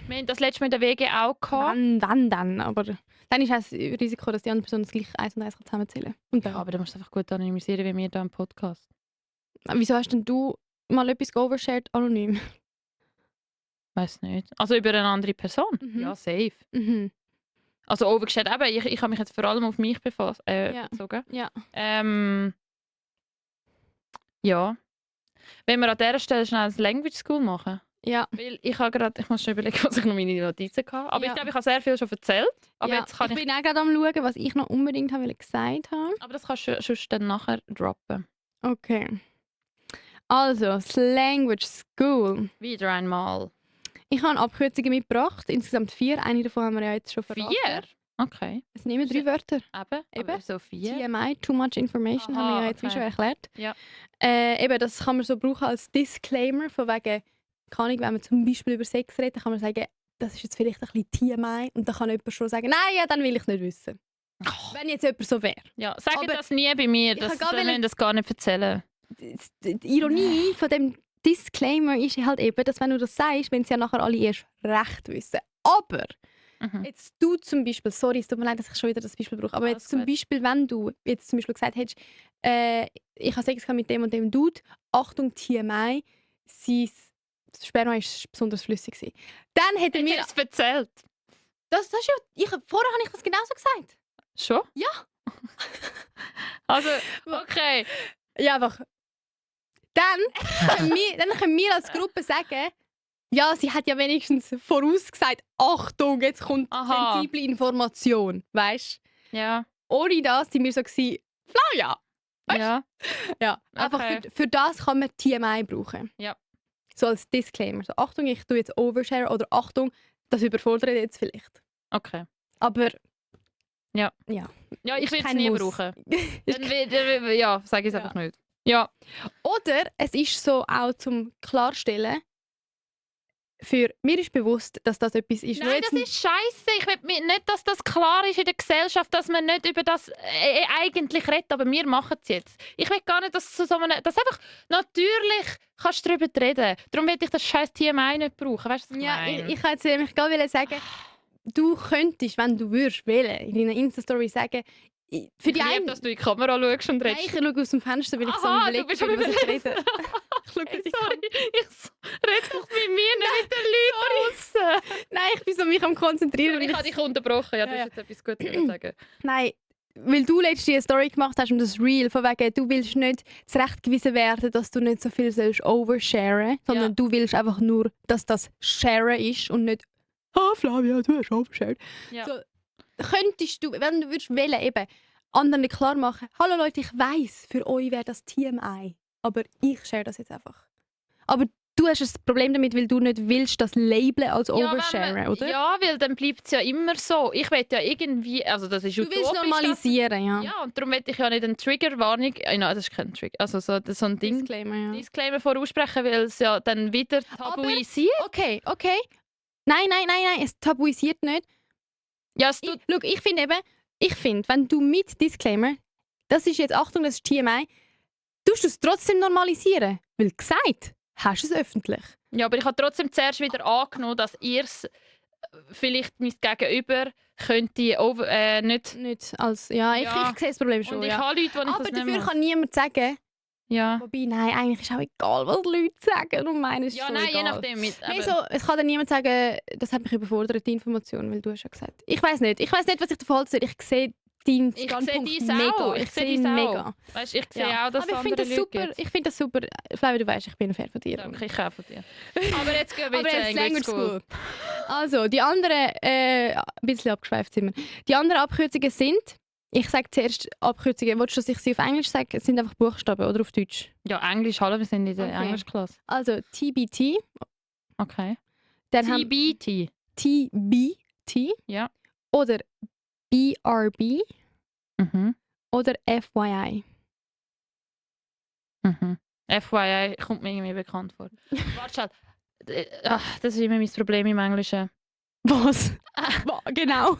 [SPEAKER 2] Wir haben das letzte Mal in der WG auch gehabt.
[SPEAKER 3] dann. Aber dann ist auch das Risiko, dass die andere Person das gleich 1 und 1 zusammenzählen kann. Und
[SPEAKER 2] Ja,
[SPEAKER 3] dann,
[SPEAKER 2] aber du musst es einfach gut anonymisieren, wie wir hier im Podcast.
[SPEAKER 3] wieso hast denn du mal etwas overshared anonym?
[SPEAKER 2] Weiß nicht. Also über eine andere Person?
[SPEAKER 3] Mhm.
[SPEAKER 2] Ja, safe.
[SPEAKER 3] Mhm.
[SPEAKER 2] Also overgestellt, eben, ich habe mich jetzt vor allem auf mich
[SPEAKER 3] Ja.
[SPEAKER 2] bezogen.
[SPEAKER 3] Ja.
[SPEAKER 2] Ja. Wenn wir an dieser Stelle schnell ein Language School machen.
[SPEAKER 3] Ja.
[SPEAKER 2] Weil ich muss schon überlegen, was ich noch meine Notizen hatte. Aber
[SPEAKER 3] Ja.
[SPEAKER 2] ich glaube, ich habe sehr viel schon erzählt. Aber
[SPEAKER 3] Ja,
[SPEAKER 2] jetzt kann
[SPEAKER 3] ich
[SPEAKER 2] ich...
[SPEAKER 3] bin auch gerade am schauen, was ich noch unbedingt gesagt habe.
[SPEAKER 2] Aber das kannst du sonst dann nachher droppen.
[SPEAKER 3] Okay. Also, das Language School.
[SPEAKER 2] Wieder einmal.
[SPEAKER 3] Ich habe Abkürzungen mitgebracht. Insgesamt 4. Eine davon haben wir ja jetzt schon verraten.
[SPEAKER 2] 4? Okay.
[SPEAKER 3] Es nehmen 3 Wörter.
[SPEAKER 2] Eben.
[SPEAKER 3] Eben.
[SPEAKER 2] Aber so 4?
[SPEAKER 3] TMI, Too Much Information, haben wir
[SPEAKER 2] Aha,
[SPEAKER 3] ja jetzt wie
[SPEAKER 2] okay.
[SPEAKER 3] schon erklärt.
[SPEAKER 2] Ja.
[SPEAKER 3] Eben, das kann man so brauchen als Disclaimer, von wegen, keine Ahnung, wenn man zum Beispiel über Sex redet, dann kann man sagen, das ist jetzt vielleicht ein bisschen TMI und dann kann jemand schon sagen, nein, ja, dann will ich es nicht wissen.
[SPEAKER 2] Oh.
[SPEAKER 3] Wenn jetzt jemand so wäre.
[SPEAKER 2] Ja, sag
[SPEAKER 3] Aber
[SPEAKER 2] das nie bei mir.
[SPEAKER 3] ich
[SPEAKER 2] Das,
[SPEAKER 3] kann gar
[SPEAKER 2] wir müssen das gar nicht erzählen.
[SPEAKER 3] Die Ironie von dem Disclaimer ist halt eben, dass wenn du das sagst, wenn sie ja nachher alle erst recht wissen. Aber
[SPEAKER 2] Mhm.
[SPEAKER 3] jetzt du zum Beispiel, sorry, es tut mir leid, dass ich schon wieder das Beispiel brauche, aber
[SPEAKER 2] Alles
[SPEAKER 3] jetzt zum
[SPEAKER 2] gut.
[SPEAKER 3] Beispiel, wenn du jetzt zum Beispiel gesagt hättest, ich habe Sex gehabt mit dem und dem Dude, Achtung, TMI, sein Sperma war besonders flüssig gewesen. Dann hätten wir...
[SPEAKER 2] Hast du es erzählt?
[SPEAKER 3] Das ist ja... Vorher habe ich das genauso gesagt.
[SPEAKER 2] Schon?
[SPEAKER 3] Ja.
[SPEAKER 2] Also, okay.
[SPEAKER 3] Ja, einfach... Dann können wir als Gruppe sagen, ja, sie hat ja wenigstens vorausgesagt, Achtung, jetzt kommt
[SPEAKER 2] Aha.
[SPEAKER 3] sensible Information, weißt?
[SPEAKER 2] Ja.
[SPEAKER 3] Ohne das sind wir so gewesen, Flavia! Weißt?
[SPEAKER 2] Ja.
[SPEAKER 3] Ja, einfach
[SPEAKER 2] Okay.
[SPEAKER 3] für das kann man TMI brauchen.
[SPEAKER 2] Ja.
[SPEAKER 3] So als Disclaimer. So, Achtung, ich tue jetzt Overshare oder Achtung, das überfordert jetzt vielleicht.
[SPEAKER 2] Okay.
[SPEAKER 3] Aber
[SPEAKER 2] Ja, ich
[SPEAKER 3] Ist
[SPEAKER 2] will es
[SPEAKER 3] kein
[SPEAKER 2] nie
[SPEAKER 3] Muss.
[SPEAKER 2] brauchen.
[SPEAKER 3] Ist
[SPEAKER 2] Ja, sage ich es
[SPEAKER 3] Ja.
[SPEAKER 2] einfach nicht. Ja.
[SPEAKER 3] Oder es ist so auch zum Klarstellen, für mir ist bewusst, dass das etwas ist. wo
[SPEAKER 2] Nein,
[SPEAKER 3] jetzt
[SPEAKER 2] das ist scheiße. Ich will nicht, dass das klar ist in der Gesellschaft, dass man nicht über das eigentlich redet, aber wir machen es jetzt. Ich will gar nicht, dass dass einfach natürlich kannst du darüber reden. Darum will ich das scheiß TMI nicht brauchen. Weißt du, was ich
[SPEAKER 3] Ja,
[SPEAKER 2] meine?
[SPEAKER 3] ich wollte nämlich gerade sagen, du könntest, wenn du würdest wählen, in deiner Insta-Story sagen, für die
[SPEAKER 2] Ich liebe,
[SPEAKER 3] einen...
[SPEAKER 2] dass du in die Kamera schaust und
[SPEAKER 3] Nein,
[SPEAKER 2] redest.
[SPEAKER 3] ich schaue aus dem Fenster, weil ich so
[SPEAKER 2] Aha,
[SPEAKER 3] überlege,
[SPEAKER 2] du bist
[SPEAKER 3] was
[SPEAKER 2] am
[SPEAKER 3] ich rede. Ich schaue
[SPEAKER 2] Hey,
[SPEAKER 3] in die
[SPEAKER 2] sorry, rede doch mit mir, nicht mit den Leuten draussen.
[SPEAKER 3] Nein, ich bin so mich am Konzentrieren.
[SPEAKER 2] Ich
[SPEAKER 3] weil
[SPEAKER 2] habe dich unterbrochen. Ja, du
[SPEAKER 3] Ja,
[SPEAKER 2] hast jetzt etwas Gutes zu sagen.
[SPEAKER 3] Nein, weil du letztens eine Story gemacht hast und das Reel, von wegen, du willst nicht zurechtgewiesen werden, dass du nicht so viel sollst oversharen, sondern
[SPEAKER 2] Ja.
[SPEAKER 3] du willst einfach nur, dass das Sharen ist und nicht Flavia, du hast overshared.
[SPEAKER 2] Ja.
[SPEAKER 3] So, könntest du, wenn du würdest wählen, eben anderen klar machen, hallo Leute, ich weiss, für euch wäre das TMI, aber ich share das jetzt einfach. Aber du hast ein Problem damit, weil du nicht willst, das Labeln als oversharen, oder?
[SPEAKER 2] Ja, weil dann bleibt es ja immer so. Ich will ja irgendwie, also das ist
[SPEAKER 3] Du willst
[SPEAKER 2] utopisch,
[SPEAKER 3] normalisieren, ja.
[SPEAKER 2] Ja, und darum will ich ja nicht eine Triggerwarnung, nein, das ist kein Trigger, also so ein Ding,
[SPEAKER 3] Disclaimer, ja.
[SPEAKER 2] Disclaimer voraussprechen, weil es ja dann wieder tabuisiert.
[SPEAKER 3] Okay. Nein, es tabuisiert nicht.
[SPEAKER 2] Ja, es tut,
[SPEAKER 3] Ich finde, wenn du mit Disclaimer, das ist jetzt, Achtung, das ist TMI, tust du es trotzdem normalisieren. Weil gesagt, hast du es öffentlich.
[SPEAKER 2] ja, aber ich habe trotzdem zuerst wieder angenommen, dass ihr es vielleicht mein Gegenüber könnte nicht...
[SPEAKER 3] Nicht als, ja, ich sehe das Problem schon.
[SPEAKER 2] Und ich
[SPEAKER 3] Ja.
[SPEAKER 2] habe Leute, die ich
[SPEAKER 3] Aber
[SPEAKER 2] das nicht
[SPEAKER 3] dafür
[SPEAKER 2] mache.
[SPEAKER 3] kann niemand sagen,
[SPEAKER 2] Ja,
[SPEAKER 3] wobei, nein, eigentlich ist auch egal, was Leute sagen und meinen, ist
[SPEAKER 2] ja
[SPEAKER 3] so
[SPEAKER 2] nein,
[SPEAKER 3] egal.
[SPEAKER 2] je nachdem.
[SPEAKER 3] Nein, so, es kann dann niemand sagen, das hat mich überfordert, die Information, weil du hast ja gesagt. Ich weiß nicht, was ich davon halten soll. Ich sehe deinen
[SPEAKER 2] Ich
[SPEAKER 3] Standpunkt
[SPEAKER 2] sehe dies
[SPEAKER 3] mega.
[SPEAKER 2] auch.
[SPEAKER 3] Ich
[SPEAKER 2] Ich
[SPEAKER 3] sehe
[SPEAKER 2] sehe
[SPEAKER 3] ihn
[SPEAKER 2] dies
[SPEAKER 3] mega.
[SPEAKER 2] auch. Weißt, ich sehe
[SPEAKER 3] Ja.
[SPEAKER 2] auch, dass
[SPEAKER 3] Aber ich
[SPEAKER 2] es
[SPEAKER 3] finde
[SPEAKER 2] andere
[SPEAKER 3] das
[SPEAKER 2] Leute
[SPEAKER 3] super.
[SPEAKER 2] gibt.
[SPEAKER 3] Ich finde das super. Flavia, du weißt, ich bin ein Fan von dir.
[SPEAKER 2] Danke, ich kaufe dir. Aber jetzt gehen wir
[SPEAKER 3] Aber jetzt
[SPEAKER 2] in
[SPEAKER 3] Language
[SPEAKER 2] School.
[SPEAKER 3] School. Also, die anderen, ein bisschen abgeschweift sind wir. Die anderen Abkürzungen sind, ich sage zuerst Abkürzungen, willst du, dass ich sie auf Englisch sage? Es sind einfach Buchstaben oder auf Deutsch.
[SPEAKER 2] Ja, Englisch, hallo, wir sind in der
[SPEAKER 3] Okay.
[SPEAKER 2] Englischklasse.
[SPEAKER 3] Also TBT,
[SPEAKER 2] Okay.
[SPEAKER 3] dann haben
[SPEAKER 2] TBT.
[SPEAKER 3] TBT
[SPEAKER 2] Ja.
[SPEAKER 3] oder BRB
[SPEAKER 2] Mhm.
[SPEAKER 3] oder FYI.
[SPEAKER 2] Mhm. FYI kommt mir irgendwie bekannt vor. Warte schnell. Das ist immer mein Problem im Englischen.
[SPEAKER 3] Was? Genau.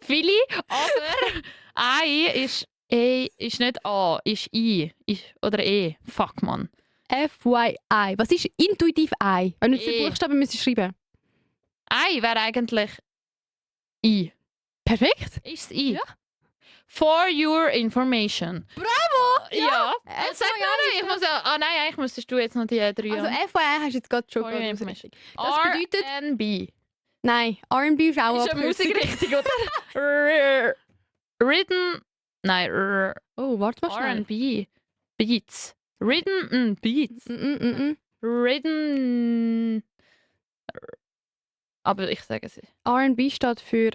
[SPEAKER 2] Viele, aber I ist nicht A, ist I. Oder E. Fuck, man.
[SPEAKER 3] FYI. Was ist intuitiv I? Wenn du jetzt die Buchstaben müsstest schreiben.
[SPEAKER 2] I wäre eigentlich I.
[SPEAKER 3] Perfekt.
[SPEAKER 2] Ist es I?
[SPEAKER 3] Ja.
[SPEAKER 2] For your information.
[SPEAKER 3] Bravo!
[SPEAKER 2] Ja.
[SPEAKER 3] FYI
[SPEAKER 2] Sag mal, ich muss ja... Ah nein, eigentlich müsstest du jetzt noch die 3
[SPEAKER 3] Also FYI hast du jetzt gerade schon
[SPEAKER 2] For your
[SPEAKER 3] gerade
[SPEAKER 2] information.
[SPEAKER 3] Das bedeutet...
[SPEAKER 2] R&B.
[SPEAKER 3] Nein, R&B ist auch
[SPEAKER 2] Ist eine
[SPEAKER 3] Abkürzung.
[SPEAKER 2] Musikrichtung, oder? Rhythm... Nein,
[SPEAKER 3] Oh, warte mal schnell.
[SPEAKER 2] R&B. Beats. Rhythm... Beats. Rhythm... Aber ich sage es.
[SPEAKER 3] R&B steht für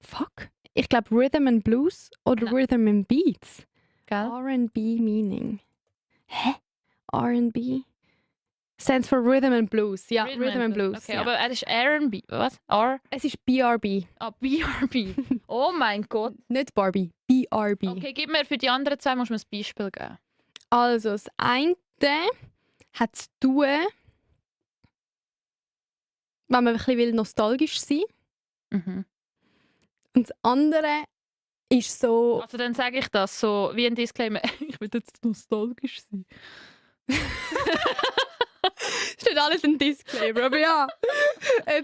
[SPEAKER 3] fuck. Ich glaube Rhythm and Blues oder
[SPEAKER 2] Nein.
[SPEAKER 3] Rhythm and Beats.
[SPEAKER 2] Gell?
[SPEAKER 3] R&B meaning. Hä? R&B stands for Rhythm and Blues. Ja, Rhythm and Blues.
[SPEAKER 2] Okay,
[SPEAKER 3] ja.
[SPEAKER 2] aber er ist R&B. Was? R?
[SPEAKER 3] Es ist BRB,
[SPEAKER 2] Ah, BRB. Oh mein Gott.
[SPEAKER 3] nicht Barbie. BRB.
[SPEAKER 2] Okay, gib mir für die anderen zwei musst du mir ein Beispiel geben.
[SPEAKER 3] Also das eine hat zu tun, wenn man ein bisschen will, nostalgisch sein will.
[SPEAKER 2] Mhm.
[SPEAKER 3] Und das andere ist so...
[SPEAKER 2] Also dann sage ich das so wie ein Disclaimer. Ich will jetzt nostalgisch sein.
[SPEAKER 3] Steht alles ein Disclaimer, aber ja.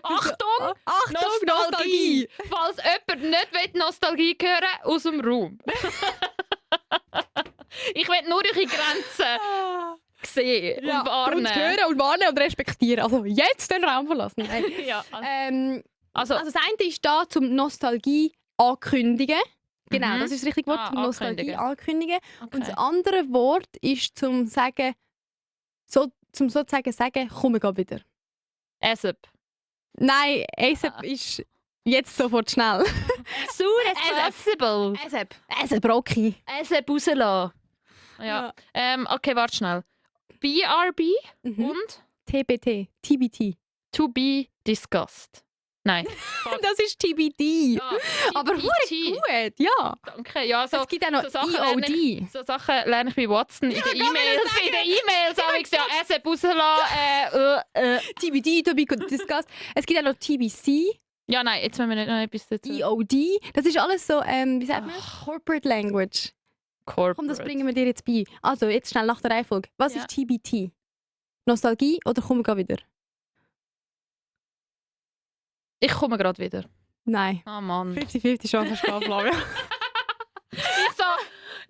[SPEAKER 2] Achtung!
[SPEAKER 3] Achtung, Nostalgie!
[SPEAKER 2] Falls jemand nicht will Nostalgie hören, aus dem Raum. Ich will nur eure Grenzen sehen und warnen.
[SPEAKER 3] Und hören und warnen und respektieren. Also jetzt den Raum verlassen. Nein.
[SPEAKER 2] Ja,
[SPEAKER 3] Also
[SPEAKER 2] also,
[SPEAKER 3] das eine ist da zum Nostalgie ankündigen. Genau,
[SPEAKER 2] Mhm.
[SPEAKER 3] das ist das richtige Wort,
[SPEAKER 2] Ah,
[SPEAKER 3] zum Nostalgie
[SPEAKER 2] ankündigen.
[SPEAKER 3] ankündigen.
[SPEAKER 2] okay.
[SPEAKER 3] Und das andere Wort ist zum sagen, zum sozusagen sagen, komm, ich gehe wieder.
[SPEAKER 2] ASAP.
[SPEAKER 3] Nein, ASAP ist jetzt sofort schnell.
[SPEAKER 2] Soon as possible.
[SPEAKER 3] ASAP, Rocky.
[SPEAKER 2] ASAP rauslassen. Ja. Okay, warte schnell. BRB
[SPEAKER 3] Mhm.
[SPEAKER 2] und
[SPEAKER 3] TBT.
[SPEAKER 2] to be discussed. Nein.
[SPEAKER 3] Das ist TBD.
[SPEAKER 2] Ja,
[SPEAKER 3] Aber
[SPEAKER 2] TBT.
[SPEAKER 3] gut, ja.
[SPEAKER 2] Danke. Ja, so,
[SPEAKER 3] Es gibt auch noch
[SPEAKER 2] so Sachen
[SPEAKER 3] EOD.
[SPEAKER 2] so Sachen lerne ich bei Watson in den E-Mails. In den E-Mails habe ich ja ASAP rauslassen.
[SPEAKER 3] TBD, to be discussed. Es gibt auch noch TBC,
[SPEAKER 2] Ja, nein, jetzt müssen wir nicht noch etwas dazu.
[SPEAKER 3] EOD. Das ist alles so, wie sagt man? Corporate Language.
[SPEAKER 2] Corporate.
[SPEAKER 3] Komm, das bringen wir dir jetzt bei. Also, jetzt schnell nach der Reihenfolge. Was
[SPEAKER 2] Ja.
[SPEAKER 3] ist TBT? Nostalgie oder komm, geh wieder?
[SPEAKER 2] Ich komme gerade wieder.
[SPEAKER 3] Nein.
[SPEAKER 2] Ah, Mann.
[SPEAKER 3] 50-50 Chance, Flavia.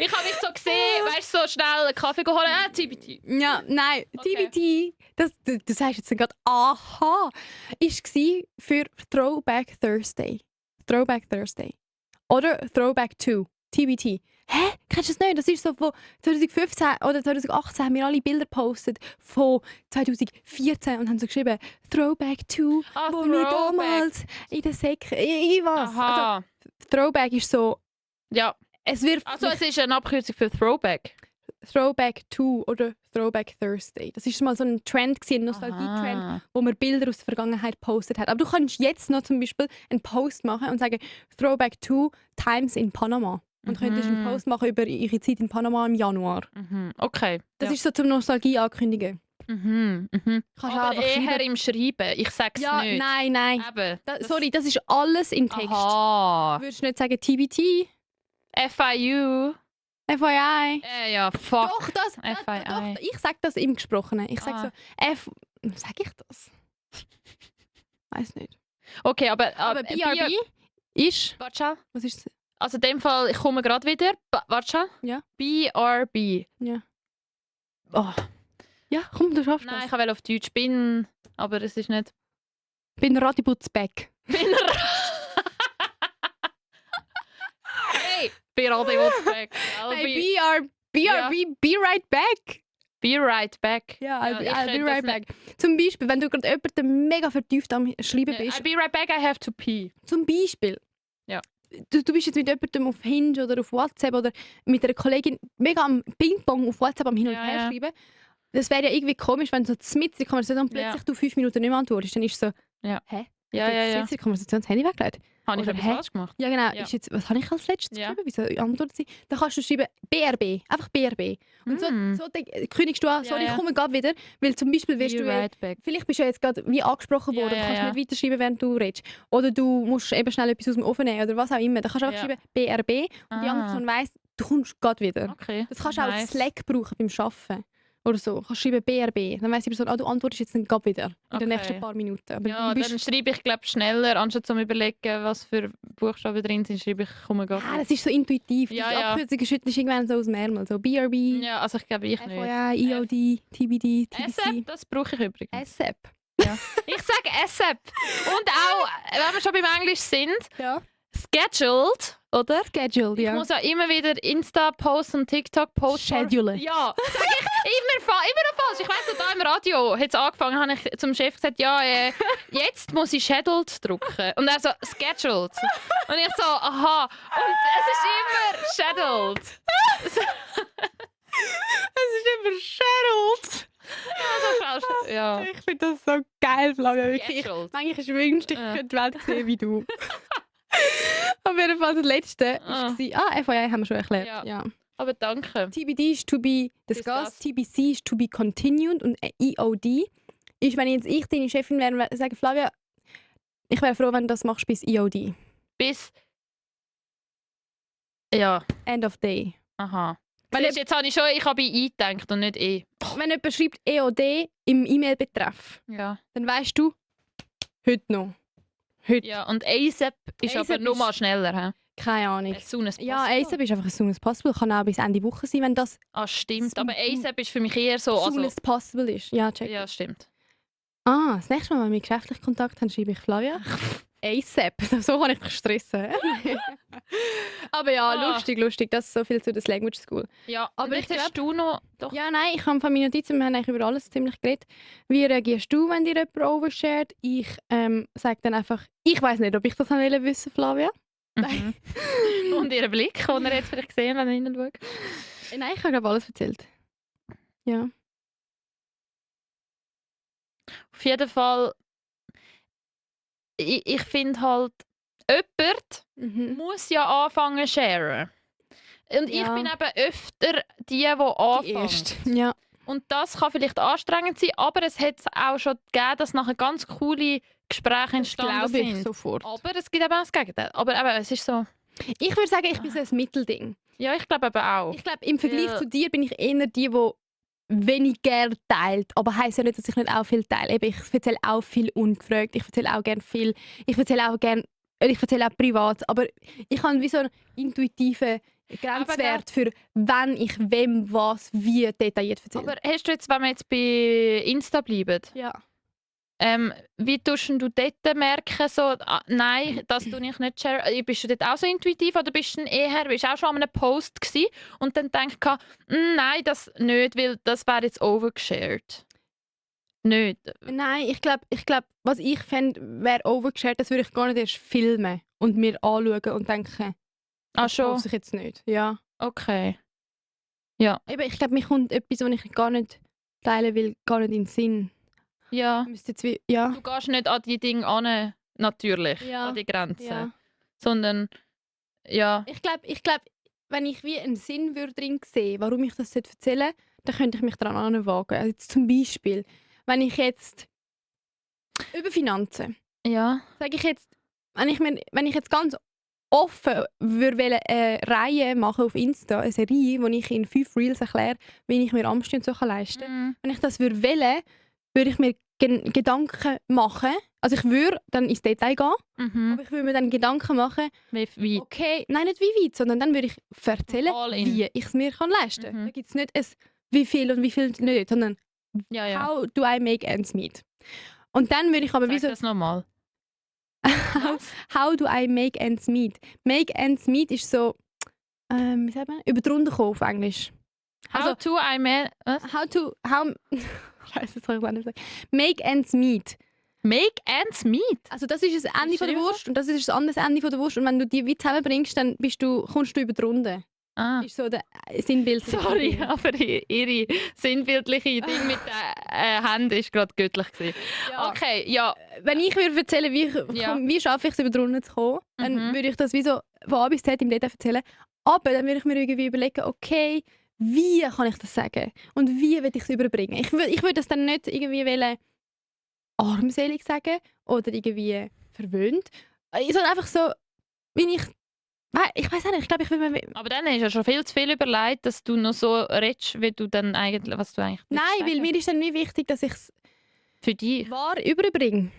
[SPEAKER 2] Ich habe mich so gesehen, weißt du, so schnell einen Kaffee geholt, TBT.
[SPEAKER 3] Ja, nein,
[SPEAKER 2] Okay.
[SPEAKER 3] TBT, du sagst jetzt gerade «Aha», war für Throwback Thursday. Throwback Thursday. Oder Throwback 2, TBT. Hä? Kennst du das nicht? Das ist so von 2015 oder 2018 haben wir alle Bilder gepostet von 2014 und haben so geschrieben «Throwback 2», wo wir
[SPEAKER 2] Throwback.
[SPEAKER 3] damals in der Säcke, ich was. Also,
[SPEAKER 2] Aha.
[SPEAKER 3] Throwback ist so,
[SPEAKER 2] Ja.
[SPEAKER 3] es wird
[SPEAKER 2] Also es ist eine Abkürzung für Throwback.
[SPEAKER 3] Throwback 2 oder Throwback Thursday. Das ist mal so ein Trend, ein Nostalgie-Trend,
[SPEAKER 2] Aha.
[SPEAKER 3] wo man Bilder aus der Vergangenheit gepostet hat. Aber du kannst jetzt noch zum Beispiel einen Post machen und sagen Throwback 2 Times in Panama. Und könntest einen Post machen über ihre Zeit in Panama im Januar.
[SPEAKER 2] Mhm. Okay.
[SPEAKER 3] Das
[SPEAKER 2] ja.
[SPEAKER 3] ist so zum Nostalgie ankündigen.
[SPEAKER 2] Mhm. Mhm.
[SPEAKER 3] Kannst du
[SPEAKER 2] Aber
[SPEAKER 3] einfach
[SPEAKER 2] eher
[SPEAKER 3] schreiben.
[SPEAKER 2] im Schreiben. Ich sage es
[SPEAKER 3] Ja,
[SPEAKER 2] nicht.
[SPEAKER 3] nein.
[SPEAKER 2] Eben.
[SPEAKER 3] Sorry, das ist alles in Text.
[SPEAKER 2] Aha.
[SPEAKER 3] Du würdest nicht sagen TBT,
[SPEAKER 2] FIU.
[SPEAKER 3] FYI.
[SPEAKER 2] Ja, fuck.
[SPEAKER 3] Doch,
[SPEAKER 2] FYI.
[SPEAKER 3] doch, ich sage das im Gesprochenen. Ich sage
[SPEAKER 2] Ah.
[SPEAKER 3] so, sag ich das? Weiß nicht.
[SPEAKER 2] Okay, aber
[SPEAKER 3] Aber BRB ist,
[SPEAKER 2] Warte schon.
[SPEAKER 3] was ist es?
[SPEAKER 2] Also in dem Fall, ich komme gerade wieder. Warte schon.
[SPEAKER 3] Ja.
[SPEAKER 2] BRB.
[SPEAKER 3] Ja.
[SPEAKER 2] Oh.
[SPEAKER 3] Ja, komm, du schaffst
[SPEAKER 2] Nein,
[SPEAKER 3] das.
[SPEAKER 2] ich wollte auf Deutsch bin, aber es ist nicht.
[SPEAKER 3] Bin Radibutz back.
[SPEAKER 2] Bin Hey, bin Radio Back.
[SPEAKER 3] Hey, BRB, be right back.
[SPEAKER 2] Be right back.
[SPEAKER 3] Ja, I'll
[SPEAKER 2] ich
[SPEAKER 3] be
[SPEAKER 2] könnte
[SPEAKER 3] right
[SPEAKER 2] das
[SPEAKER 3] back. Zum Beispiel, wenn du gerade jemanden mega vertieft am Schreiben
[SPEAKER 2] nicht-
[SPEAKER 3] bist.
[SPEAKER 2] I'll be right back, I have to pee.
[SPEAKER 3] Zum Beispiel.
[SPEAKER 2] Ja.
[SPEAKER 3] Du bist jetzt mit jemandem auf Hinge oder auf WhatsApp oder mit einer Kollegin mega am Ping-Pong auf WhatsApp am Hin und
[SPEAKER 2] Ja,
[SPEAKER 3] Her
[SPEAKER 2] ja.
[SPEAKER 3] schreiben. Das wäre ja irgendwie komisch, wenn so mitten in der Konversation plötzlich du 5 Minuten nicht mehr antwortest. Dann ist es so,
[SPEAKER 2] Ja.
[SPEAKER 3] hä?
[SPEAKER 2] Ja,
[SPEAKER 3] Hat
[SPEAKER 2] ja,
[SPEAKER 3] jetzt
[SPEAKER 2] ja.
[SPEAKER 3] mitten in der Konversation das Handy weggelegt.
[SPEAKER 2] Habe ich
[SPEAKER 3] Oder
[SPEAKER 2] etwas
[SPEAKER 3] hä?
[SPEAKER 2] falsch gemacht?
[SPEAKER 3] Ja, genau.
[SPEAKER 2] Ja.
[SPEAKER 3] Ist jetzt, was habe ich als letztes
[SPEAKER 2] Ja.
[SPEAKER 3] geschrieben? Wieso antwortet sie? Dann kannst du schreiben BRB. Einfach BRB. Und
[SPEAKER 2] Mm.
[SPEAKER 3] so kündigst du an,
[SPEAKER 2] Ja,
[SPEAKER 3] sorry,
[SPEAKER 2] ja.
[SPEAKER 3] ich komme gerade wieder. Weil zum Beispiel wirst
[SPEAKER 2] Be
[SPEAKER 3] du
[SPEAKER 2] right back.
[SPEAKER 3] vielleicht bist du ja jetzt gerade wie angesprochen
[SPEAKER 2] Ja,
[SPEAKER 3] worden und
[SPEAKER 2] ja,
[SPEAKER 3] kannst
[SPEAKER 2] ja.
[SPEAKER 3] nicht weiterschreiben, während du redest. Oder du musst eben schnell etwas aus dem Ofen nehmen oder was auch immer. Dann kannst du einfach
[SPEAKER 2] Ja.
[SPEAKER 3] schreiben BRB und die andere Person weiss, du kommst gerade wieder.
[SPEAKER 2] Okay.
[SPEAKER 3] Das kannst du auch auf
[SPEAKER 2] Nice.
[SPEAKER 3] Slack brauchen beim Arbeiten. Oder so. Du kannst schreiben BRB. Dann weiss die Person, du antwortest jetzt dann gerade wieder. In
[SPEAKER 2] Okay.
[SPEAKER 3] den nächsten paar Minuten. Aber
[SPEAKER 2] Ja,
[SPEAKER 3] du bist,
[SPEAKER 2] dann schreibe ich glaube schneller, anstatt zu überlegen, was für Buchstaben drin sind, schreibe ich komme gerade.
[SPEAKER 3] das ist so intuitiv.
[SPEAKER 2] Ja,
[SPEAKER 3] die
[SPEAKER 2] ja.
[SPEAKER 3] Abkürzungen schüttelst du irgendwann so aus dem Ärmel. So BRB,
[SPEAKER 2] Ja, also ich glaube ich nicht.
[SPEAKER 3] FYI, EOD, TBD,
[SPEAKER 2] ASAP,
[SPEAKER 3] TBC.
[SPEAKER 2] das brauche ich übrigens.
[SPEAKER 3] ASAP.
[SPEAKER 2] Ich sage ASAP. Und auch, wenn wir schon beim Englisch sind,
[SPEAKER 3] Ja.
[SPEAKER 2] scheduled, oder?
[SPEAKER 3] Scheduled,
[SPEAKER 2] Ich
[SPEAKER 3] ja.
[SPEAKER 2] muss ja immer wieder Insta-Posts und TikTok-Posts.
[SPEAKER 3] Schedulen.
[SPEAKER 2] Ja, sage ich immer noch falsch. Ich weiss noch, da im Radio hat es angefangen, habe ich zum Chef gesagt, ja, jetzt muss ich scheduled drücken. Und er so, scheduled. Und ich so, aha. Und es ist immer scheduled.
[SPEAKER 3] Es ist immer scheduled.
[SPEAKER 2] Ja,
[SPEAKER 3] Ich finde das so geil, Flavia. Wirklich.
[SPEAKER 2] scheduled.
[SPEAKER 3] Manchmal ist wünscht, ich
[SPEAKER 2] Ja.
[SPEAKER 3] könnte die Welt sehen wie du. Auf jeden Fall das letzte
[SPEAKER 2] Ah.
[SPEAKER 3] war, FYI haben wir schon erklärt.
[SPEAKER 2] Ja.
[SPEAKER 3] Ja.
[SPEAKER 2] Aber danke.
[SPEAKER 3] TBD ist to be discussed, TBC ist to be continued und EOD ist, wenn ich deine Chefin wäre, sage Flavia, ich wäre froh, wenn du das machst bis EOD.
[SPEAKER 2] Bis... Ja,
[SPEAKER 3] End of day.
[SPEAKER 2] aha.
[SPEAKER 3] Wenn
[SPEAKER 2] Siehst, jetzt habe ich bei I gedacht und nicht E.
[SPEAKER 3] Wenn jemand schreibt EOD im E-Mail-Betreff,
[SPEAKER 2] Ja.
[SPEAKER 3] dann weißt du, heute noch. Heute.
[SPEAKER 2] Ja, und ASAP ist
[SPEAKER 3] ASAP
[SPEAKER 2] aber noch
[SPEAKER 3] ist-
[SPEAKER 2] mal schneller. He?
[SPEAKER 3] Keine Ahnung.
[SPEAKER 2] As soon as
[SPEAKER 3] Ja,
[SPEAKER 2] possible.
[SPEAKER 3] ASAP ist einfach as soon as possible. Kann auch bis Ende Woche sein, wenn das
[SPEAKER 2] Ah, stimmt.
[SPEAKER 3] So-
[SPEAKER 2] Aber ASAP ist für mich eher so...
[SPEAKER 3] as soon
[SPEAKER 2] Also,
[SPEAKER 3] as possible ist. Ja, check.
[SPEAKER 2] ja, stimmt.
[SPEAKER 3] Das nächste Mal, wenn wir geschäftlich Kontakt haben, schreibe ich Flavia. ASAP. So kann ich dich stressen. Aber ja,
[SPEAKER 2] Ah.
[SPEAKER 3] lustig. Das ist so viel zu der Language School.
[SPEAKER 2] Ja,
[SPEAKER 3] Aber
[SPEAKER 2] aber
[SPEAKER 3] ich
[SPEAKER 2] jetzt hast du noch... Doch.
[SPEAKER 3] Ja, nein, ich habe von meinen Notizen, wir haben eigentlich über alles ziemlich geredet. Wie reagierst du, wenn dir jemand overshared? Ich sage dann einfach, ich weiß nicht, ob ich das wissen wollte, Flavia.
[SPEAKER 2] Mhm. Und ihren Blick, den ihr jetzt vielleicht gesehen, wenn ihr hineinschaut.
[SPEAKER 3] Nein, ich habe glaube alles erzählt. Ja.
[SPEAKER 2] Auf jeden Fall... Ich finde halt, jemand
[SPEAKER 3] Mhm.
[SPEAKER 2] muss ja anfangen zu sharen. Und ich
[SPEAKER 3] Ja.
[SPEAKER 2] bin eben öfter die anfangen.
[SPEAKER 3] Ja.
[SPEAKER 2] Und das kann vielleicht anstrengend sein, aber es hat auch schon gegeben, dass nachher ganz coole Gespräche entstanden
[SPEAKER 3] Glaube ich
[SPEAKER 2] sind.
[SPEAKER 3] sofort.
[SPEAKER 2] Aber es gibt eben auch das Gegenteil. Aber eben, es ist so...
[SPEAKER 3] Ich würde sagen, ich bin so ein Mittelding.
[SPEAKER 2] Ja, ich glaube eben auch.
[SPEAKER 3] Ich glaube, im Vergleich
[SPEAKER 2] Ja.
[SPEAKER 3] zu dir bin ich eher die wenig gerne teilt. Aber heisst ja nicht, dass ich nicht auch viel teile. Eben, ich erzähle auch viel ungefragt. Ich erzähle auch gerne viel. Ich erzähle auch privat. Aber ich habe wie so einen intuitiven Grenzwert für wenn ich wem was wie detailliert erzähle.
[SPEAKER 2] Aber hast du jetzt, wenn wir jetzt bei Insta bleiben,
[SPEAKER 3] ja.
[SPEAKER 2] wie tust du dort merken, so, nein, das tue ich nicht share? Bist du dort auch so intuitiv oder bist du bist auch schon an einem Post gewesen und dann denkst du, nein, das nicht, weil das wäre jetzt overgeshared? Nicht?
[SPEAKER 3] Nein, ich glaube, was ich fände, wäre overgeshared, das würde ich gar nicht erst filmen und mir anschauen und denken, das
[SPEAKER 2] Schon?
[SPEAKER 3] poste ich jetzt nicht. Ja.
[SPEAKER 2] Okay. Ja.
[SPEAKER 3] Eben, ich glaube, mir kommt etwas, was ich gar nicht teilen will, gar nicht in den Sinn.
[SPEAKER 2] Ja.
[SPEAKER 3] Ja.
[SPEAKER 2] Du gehst nicht an die Dinge an, natürlich,
[SPEAKER 3] Ja.
[SPEAKER 2] an die Grenzen.
[SPEAKER 3] Ja.
[SPEAKER 2] Sondern, ja.
[SPEAKER 3] Ich glaube, wenn ich wie einen Sinn würde drin sehe, warum ich das erzählen sollte, dann könnte ich mich daran anwagen. Also jetzt zum Beispiel, wenn ich jetzt über Finanzen,
[SPEAKER 2] Ja.
[SPEAKER 3] sage ich jetzt, wenn ich jetzt ganz offen würde eine Reihe machen auf Insta, eine Serie, wo ich in 5 Reels erkläre, wie ich mir Amsti und so leisten kann.
[SPEAKER 2] Mhm.
[SPEAKER 3] Wenn ich das würde wählen, würde ich mir Gedanken machen. Also ich würde dann ins Detail gehen,
[SPEAKER 2] Mhm.
[SPEAKER 3] aber ich würde mir dann Gedanken machen,
[SPEAKER 2] Wie?
[SPEAKER 3] okay, nein, nicht wie weit, sondern dann würde ich erzählen,
[SPEAKER 2] All in.
[SPEAKER 3] wie ich es mir leisten kann.
[SPEAKER 2] Mhm.
[SPEAKER 3] Da gibt es nicht ein wie viel und wie viel nicht, sondern
[SPEAKER 2] Ja, ja.
[SPEAKER 3] how do I make ends meet. Und dann würde ich aber
[SPEAKER 2] Sag
[SPEAKER 3] wie so,
[SPEAKER 2] das nochmal.
[SPEAKER 3] how do I make ends meet? Make ends meet ist so, wie sagt man, über die Runde kommen auf Englisch.
[SPEAKER 2] How to I man... Was?
[SPEAKER 3] Scheiße, das kann ich nicht sagen. Make ends meet.
[SPEAKER 2] Make ends meet?
[SPEAKER 3] Also das ist das Ende von der
[SPEAKER 2] Schreiben.
[SPEAKER 3] Wurst und das ist das andere Ende von der Wurst und wenn du die wie zusammenbringst, dann kommst du über die Runde.
[SPEAKER 2] Ah.
[SPEAKER 3] Ist so der Sinnbild.
[SPEAKER 2] Sorry, aber ihre sinnbildliche Ding mit den Händen war gerade göttlich.
[SPEAKER 3] Ja.
[SPEAKER 2] Okay, ja.
[SPEAKER 3] Wenn ich würde erzählen,
[SPEAKER 2] Ja.
[SPEAKER 3] wie schaffe ich es, über die Runde zu kommen, dann
[SPEAKER 2] Mhm.
[SPEAKER 3] würde ich das wie so von A bis Z im Detail erzählen. Aber dann würde ich mir irgendwie überlegen, okay, wie kann ich das sagen? Und wie will ich es überbringen? Ich würde das dann nicht irgendwie armselig sagen oder irgendwie verwöhnt, sondern einfach so, wie ich weiß nicht, ich glaube, ich will mir...
[SPEAKER 2] Aber dann hast du ja schon viel zu viel überlegt, dass du noch so redest, wie du dann eigentlich, was du eigentlich
[SPEAKER 3] Nein,
[SPEAKER 2] willst
[SPEAKER 3] weil
[SPEAKER 2] sagen.
[SPEAKER 3] mir ist dann nicht wichtig, dass ich es
[SPEAKER 2] Für dich.
[SPEAKER 3] wahr überbringe.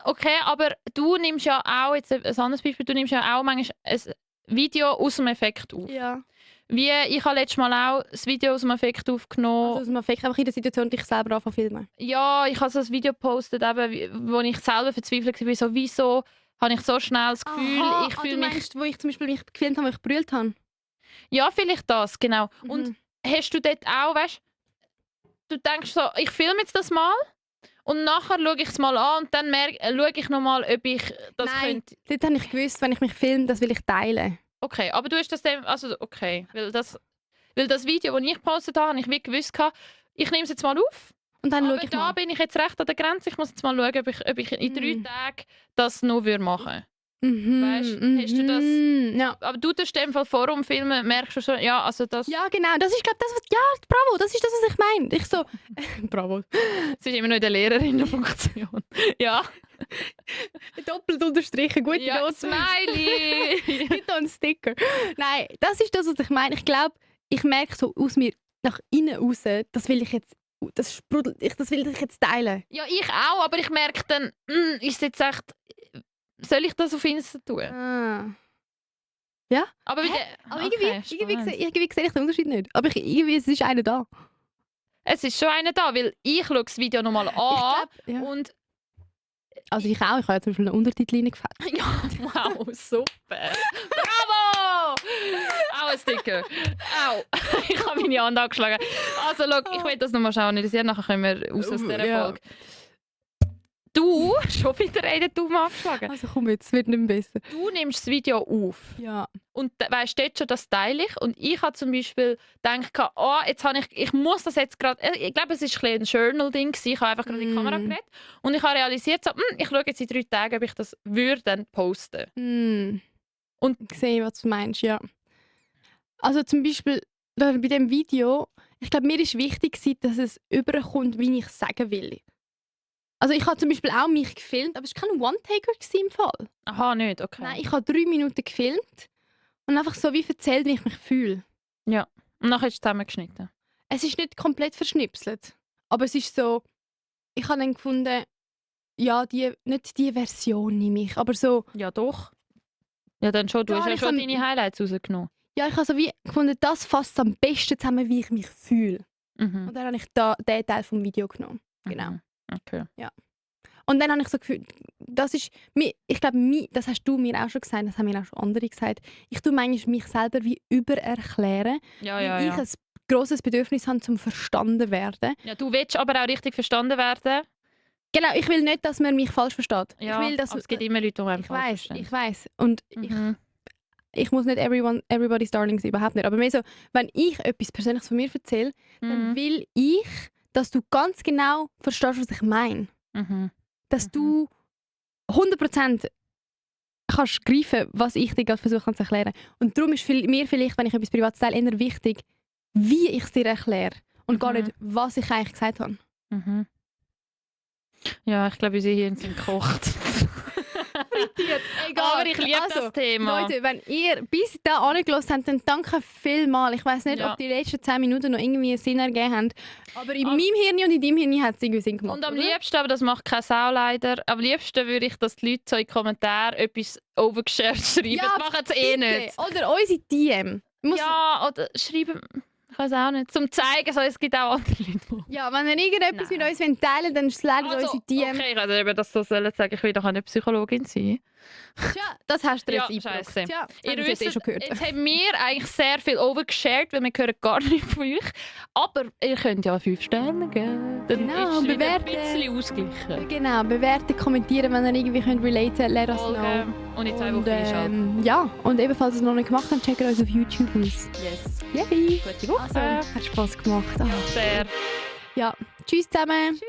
[SPEAKER 2] Okay, aber du nimmst ja auch, jetzt ein anderes Beispiel, du nimmst ja auch manchmal ein Video aus dem Effekt auf.
[SPEAKER 3] Ja.
[SPEAKER 2] Ich habe letztes Mal auch das Video aus dem Effekt aufgenommen.
[SPEAKER 3] Also, man fängt einfach in der Situation, dich selber anfangen zu filmen.
[SPEAKER 2] Ja, ich habe so ein Video gepostet, eben, wo ich selber verzweifelt war, so, wieso habe ich so schnell das Gefühl, ich fühle mich...
[SPEAKER 3] meinst, wo ich zum Beispiel mich gefilmt habe, wo ich gebrüllt habe?
[SPEAKER 2] Ja, vielleicht das, genau.
[SPEAKER 3] Mhm.
[SPEAKER 2] Und hast du dort auch, weißt du, denkst so, ich filme jetzt das mal und nachher schaue ich es mal an und dann schaue ich nochmal, ob ich das
[SPEAKER 3] Nein.
[SPEAKER 2] könnte...
[SPEAKER 3] Dort habe ich gewusst, wenn ich mich filme, das will ich teilen.
[SPEAKER 2] Okay, aber du hast das dann... Also, okay, weil das Video, das ich gepostet habe, habe ich wie gewusst, ich nehme es jetzt mal auf.
[SPEAKER 3] Und dann
[SPEAKER 2] Aber
[SPEAKER 3] schaue ich
[SPEAKER 2] da
[SPEAKER 3] mal.
[SPEAKER 2] bin ich jetzt recht an der Grenze. Ich muss jetzt mal schauen, ob ich in 3 Tagen das noch machen würde. Weißt, hast du das-
[SPEAKER 3] Ja.
[SPEAKER 2] Aber du tust in dem Fall Forum filmen, merkst du schon, ja, also das,
[SPEAKER 3] Ja, genau. Das ist, glaube ich, bravo. Das ist das, was ich meine. Ich so, bravo.
[SPEAKER 2] es ist immer noch in der Lehrerinnenfunktion. Ja,
[SPEAKER 3] Doppelt unterstrichen, gute
[SPEAKER 2] ja,
[SPEAKER 3] Note.
[SPEAKER 2] Smiley!
[SPEAKER 3] Bitte einen Sticker. Nein, das ist das, was ich meine. Ich glaube, ich merke so aus mir nach innen raus, das will ich jetzt, das sprudelt, das will ich jetzt teilen.
[SPEAKER 2] Ja, ich auch, aber ich merke dann, ist jetzt echt, soll ich das auf Insta tun?
[SPEAKER 3] Ah.
[SPEAKER 2] Aber,
[SPEAKER 3] Aber
[SPEAKER 2] okay,
[SPEAKER 3] irgendwie
[SPEAKER 2] spannend.
[SPEAKER 3] sehe ich den Unterschied nicht. Aber irgendwie es ist einer da.
[SPEAKER 2] Es ist schon einer da, weil ich schaue das Video nochmal an
[SPEAKER 3] Ich glaub, ja.
[SPEAKER 2] und
[SPEAKER 3] Also ich auch. Ich habe ja zum Beispiel einen Untertitel reingefällt.
[SPEAKER 2] ja, wow, super. Bravo! Auch ein Sticker. Au. Ich habe meine Hand angeschlagen. Also, schau, ich will das nochmal schauen. Nachher können wir raus aus dieser
[SPEAKER 3] Ja.
[SPEAKER 2] Folge. Du, schon wieder einen Daumen abgeschlagen.
[SPEAKER 3] Also komm jetzt, es wird nicht mehr besser.
[SPEAKER 2] Du nimmst das Video auf
[SPEAKER 3] Ja.
[SPEAKER 2] und weißt dort schon, das teile ich. Und ich habe zum Beispiel gedacht, jetzt habe ich muss das jetzt gerade, ich glaube, es war ein Journal-Ding, ich habe einfach gerade in die Kamera geredet. Und ich habe realisiert, so, ich schaue jetzt in 3 Tagen, ob ich das würde dann posten.
[SPEAKER 3] Und ich sehe, was du meinst, ja. Also zum Beispiel bei dem Video, ich glaube, mir ist wichtig, dass es überkommt, wie ich es sagen will. Also ich habe zum Beispiel auch mich gefilmt, aber es war kein One-Taker im Fall.
[SPEAKER 2] Aha, nicht, okay.
[SPEAKER 3] Nein, ich habe 3 Minuten gefilmt und einfach so wie erzählt, wie ich mich fühle.
[SPEAKER 2] Und nachher ist es zusammengeschnitten.
[SPEAKER 3] Es ist nicht komplett verschnipselt, aber es ist so, ich habe dann gefunden, ja, nicht die Version nehme ich, aber so,
[SPEAKER 2] Ja, doch. Ja, dann schon. Du
[SPEAKER 3] Ja,
[SPEAKER 2] hast ja
[SPEAKER 3] ich
[SPEAKER 2] schon
[SPEAKER 3] kann-
[SPEAKER 2] deine Highlights rausgenommen.
[SPEAKER 3] Ja, ich habe so wie gefunden, das fasst am besten zusammen, wie ich mich fühle.
[SPEAKER 2] Mhm.
[SPEAKER 3] Und dann habe ich diesen Teil vom Video genommen. Genau.
[SPEAKER 2] Okay.
[SPEAKER 3] Und dann habe ich so gefühlt, das ist, ich glaube, das hast du mir auch schon gesagt, das haben mir auch schon andere gesagt, ich tue manchmal mich selber wie übererklären, weil ich ein grosses Bedürfnis habe, zum verstanden werden.
[SPEAKER 2] Ja, du willst aber auch richtig verstanden werden.
[SPEAKER 3] Genau, ich will nicht, dass man mich falsch versteht.
[SPEAKER 2] Ja,
[SPEAKER 3] ich will, dass,
[SPEAKER 2] aber es gibt immer Leute, die einem falsch
[SPEAKER 3] ich
[SPEAKER 2] verstehen.
[SPEAKER 3] weiß. Und
[SPEAKER 2] Mhm.
[SPEAKER 3] ich muss nicht everybody's darling sein, überhaupt nicht. Aber mehr so, wenn ich etwas Persönliches von mir erzähle, dann
[SPEAKER 2] Mhm.
[SPEAKER 3] will ich, dass du ganz genau verstehst, was ich meine.
[SPEAKER 2] Mhm.
[SPEAKER 3] Dass du 100% kannst greifen, was ich dir gerade versuche zu erklären. Und darum ist mir vielleicht, wenn ich etwas Privates teile, eher wichtig, wie ich es dir erkläre und gar nicht, was ich eigentlich gesagt habe.
[SPEAKER 2] Mhm. Ja, ich glaube, unsere Hirn sind gekocht. Aber ich liebe das Thema.
[SPEAKER 3] Leute, wenn ihr bis da angelassen habt, dann danke vielmals. Ich weiss nicht,
[SPEAKER 2] Ja.
[SPEAKER 3] ob die letzten 10 Minuten noch irgendwie einen Sinn ergeben haben. Aber in meinem Hirn und in deinem Hirn hat es irgendwie Sinn gemacht.
[SPEAKER 2] Und am
[SPEAKER 3] oder?
[SPEAKER 2] liebsten, aber das macht keine Sau leider, am liebsten würde ich, dass die Leute so in die Kommentare etwas overgeshared schreiben.
[SPEAKER 3] Ja,
[SPEAKER 2] das machen sie eh
[SPEAKER 3] bitte.
[SPEAKER 2] nicht.
[SPEAKER 3] Oder unsere DM.
[SPEAKER 2] Ja, oder schreiben, ich weiß auch nicht, zum zeigen, so, es gibt auch andere Leute.
[SPEAKER 3] Ja, wenn ihr irgendetwas
[SPEAKER 2] Nein.
[SPEAKER 3] mit uns wollt teilen wollt, dann slide
[SPEAKER 2] Also,
[SPEAKER 3] unsere DM.
[SPEAKER 2] okay, ich hätte eben das so sollen sagen, ich will doch eine Psychologin sein.
[SPEAKER 3] Tja, das hast du
[SPEAKER 2] Ja,
[SPEAKER 3] jetzt eingebrockt.
[SPEAKER 2] scheisse.
[SPEAKER 3] Tja,
[SPEAKER 2] Ihr
[SPEAKER 3] das habt ihr
[SPEAKER 2] wisst,
[SPEAKER 3] schon gehört.
[SPEAKER 2] jetzt haben wir eigentlich sehr viel overgeshared, weil wir hören gar nicht von euch. Aber ihr könnt ja 5 Sterne geben. Dann
[SPEAKER 3] Genau,
[SPEAKER 2] ist es wieder
[SPEAKER 3] bewerten.
[SPEAKER 2] ein bisschen ausgeglichen.
[SPEAKER 3] Genau, bewerten, kommentieren, wenn ihr irgendwie könnt relaten, let us know.
[SPEAKER 2] Folgen und in 2 Wochen einschalten.
[SPEAKER 3] Ja, und ebenfalls, falls ihr es noch nicht gemacht habt, checkt uns auf YouTube aus.
[SPEAKER 2] Yes.
[SPEAKER 3] Yay!
[SPEAKER 2] Gute Woche.
[SPEAKER 3] Also, hat Spass gemacht. Ah.
[SPEAKER 2] Sehr.
[SPEAKER 3] Ja, tschüss zusammen.
[SPEAKER 2] Tschüss.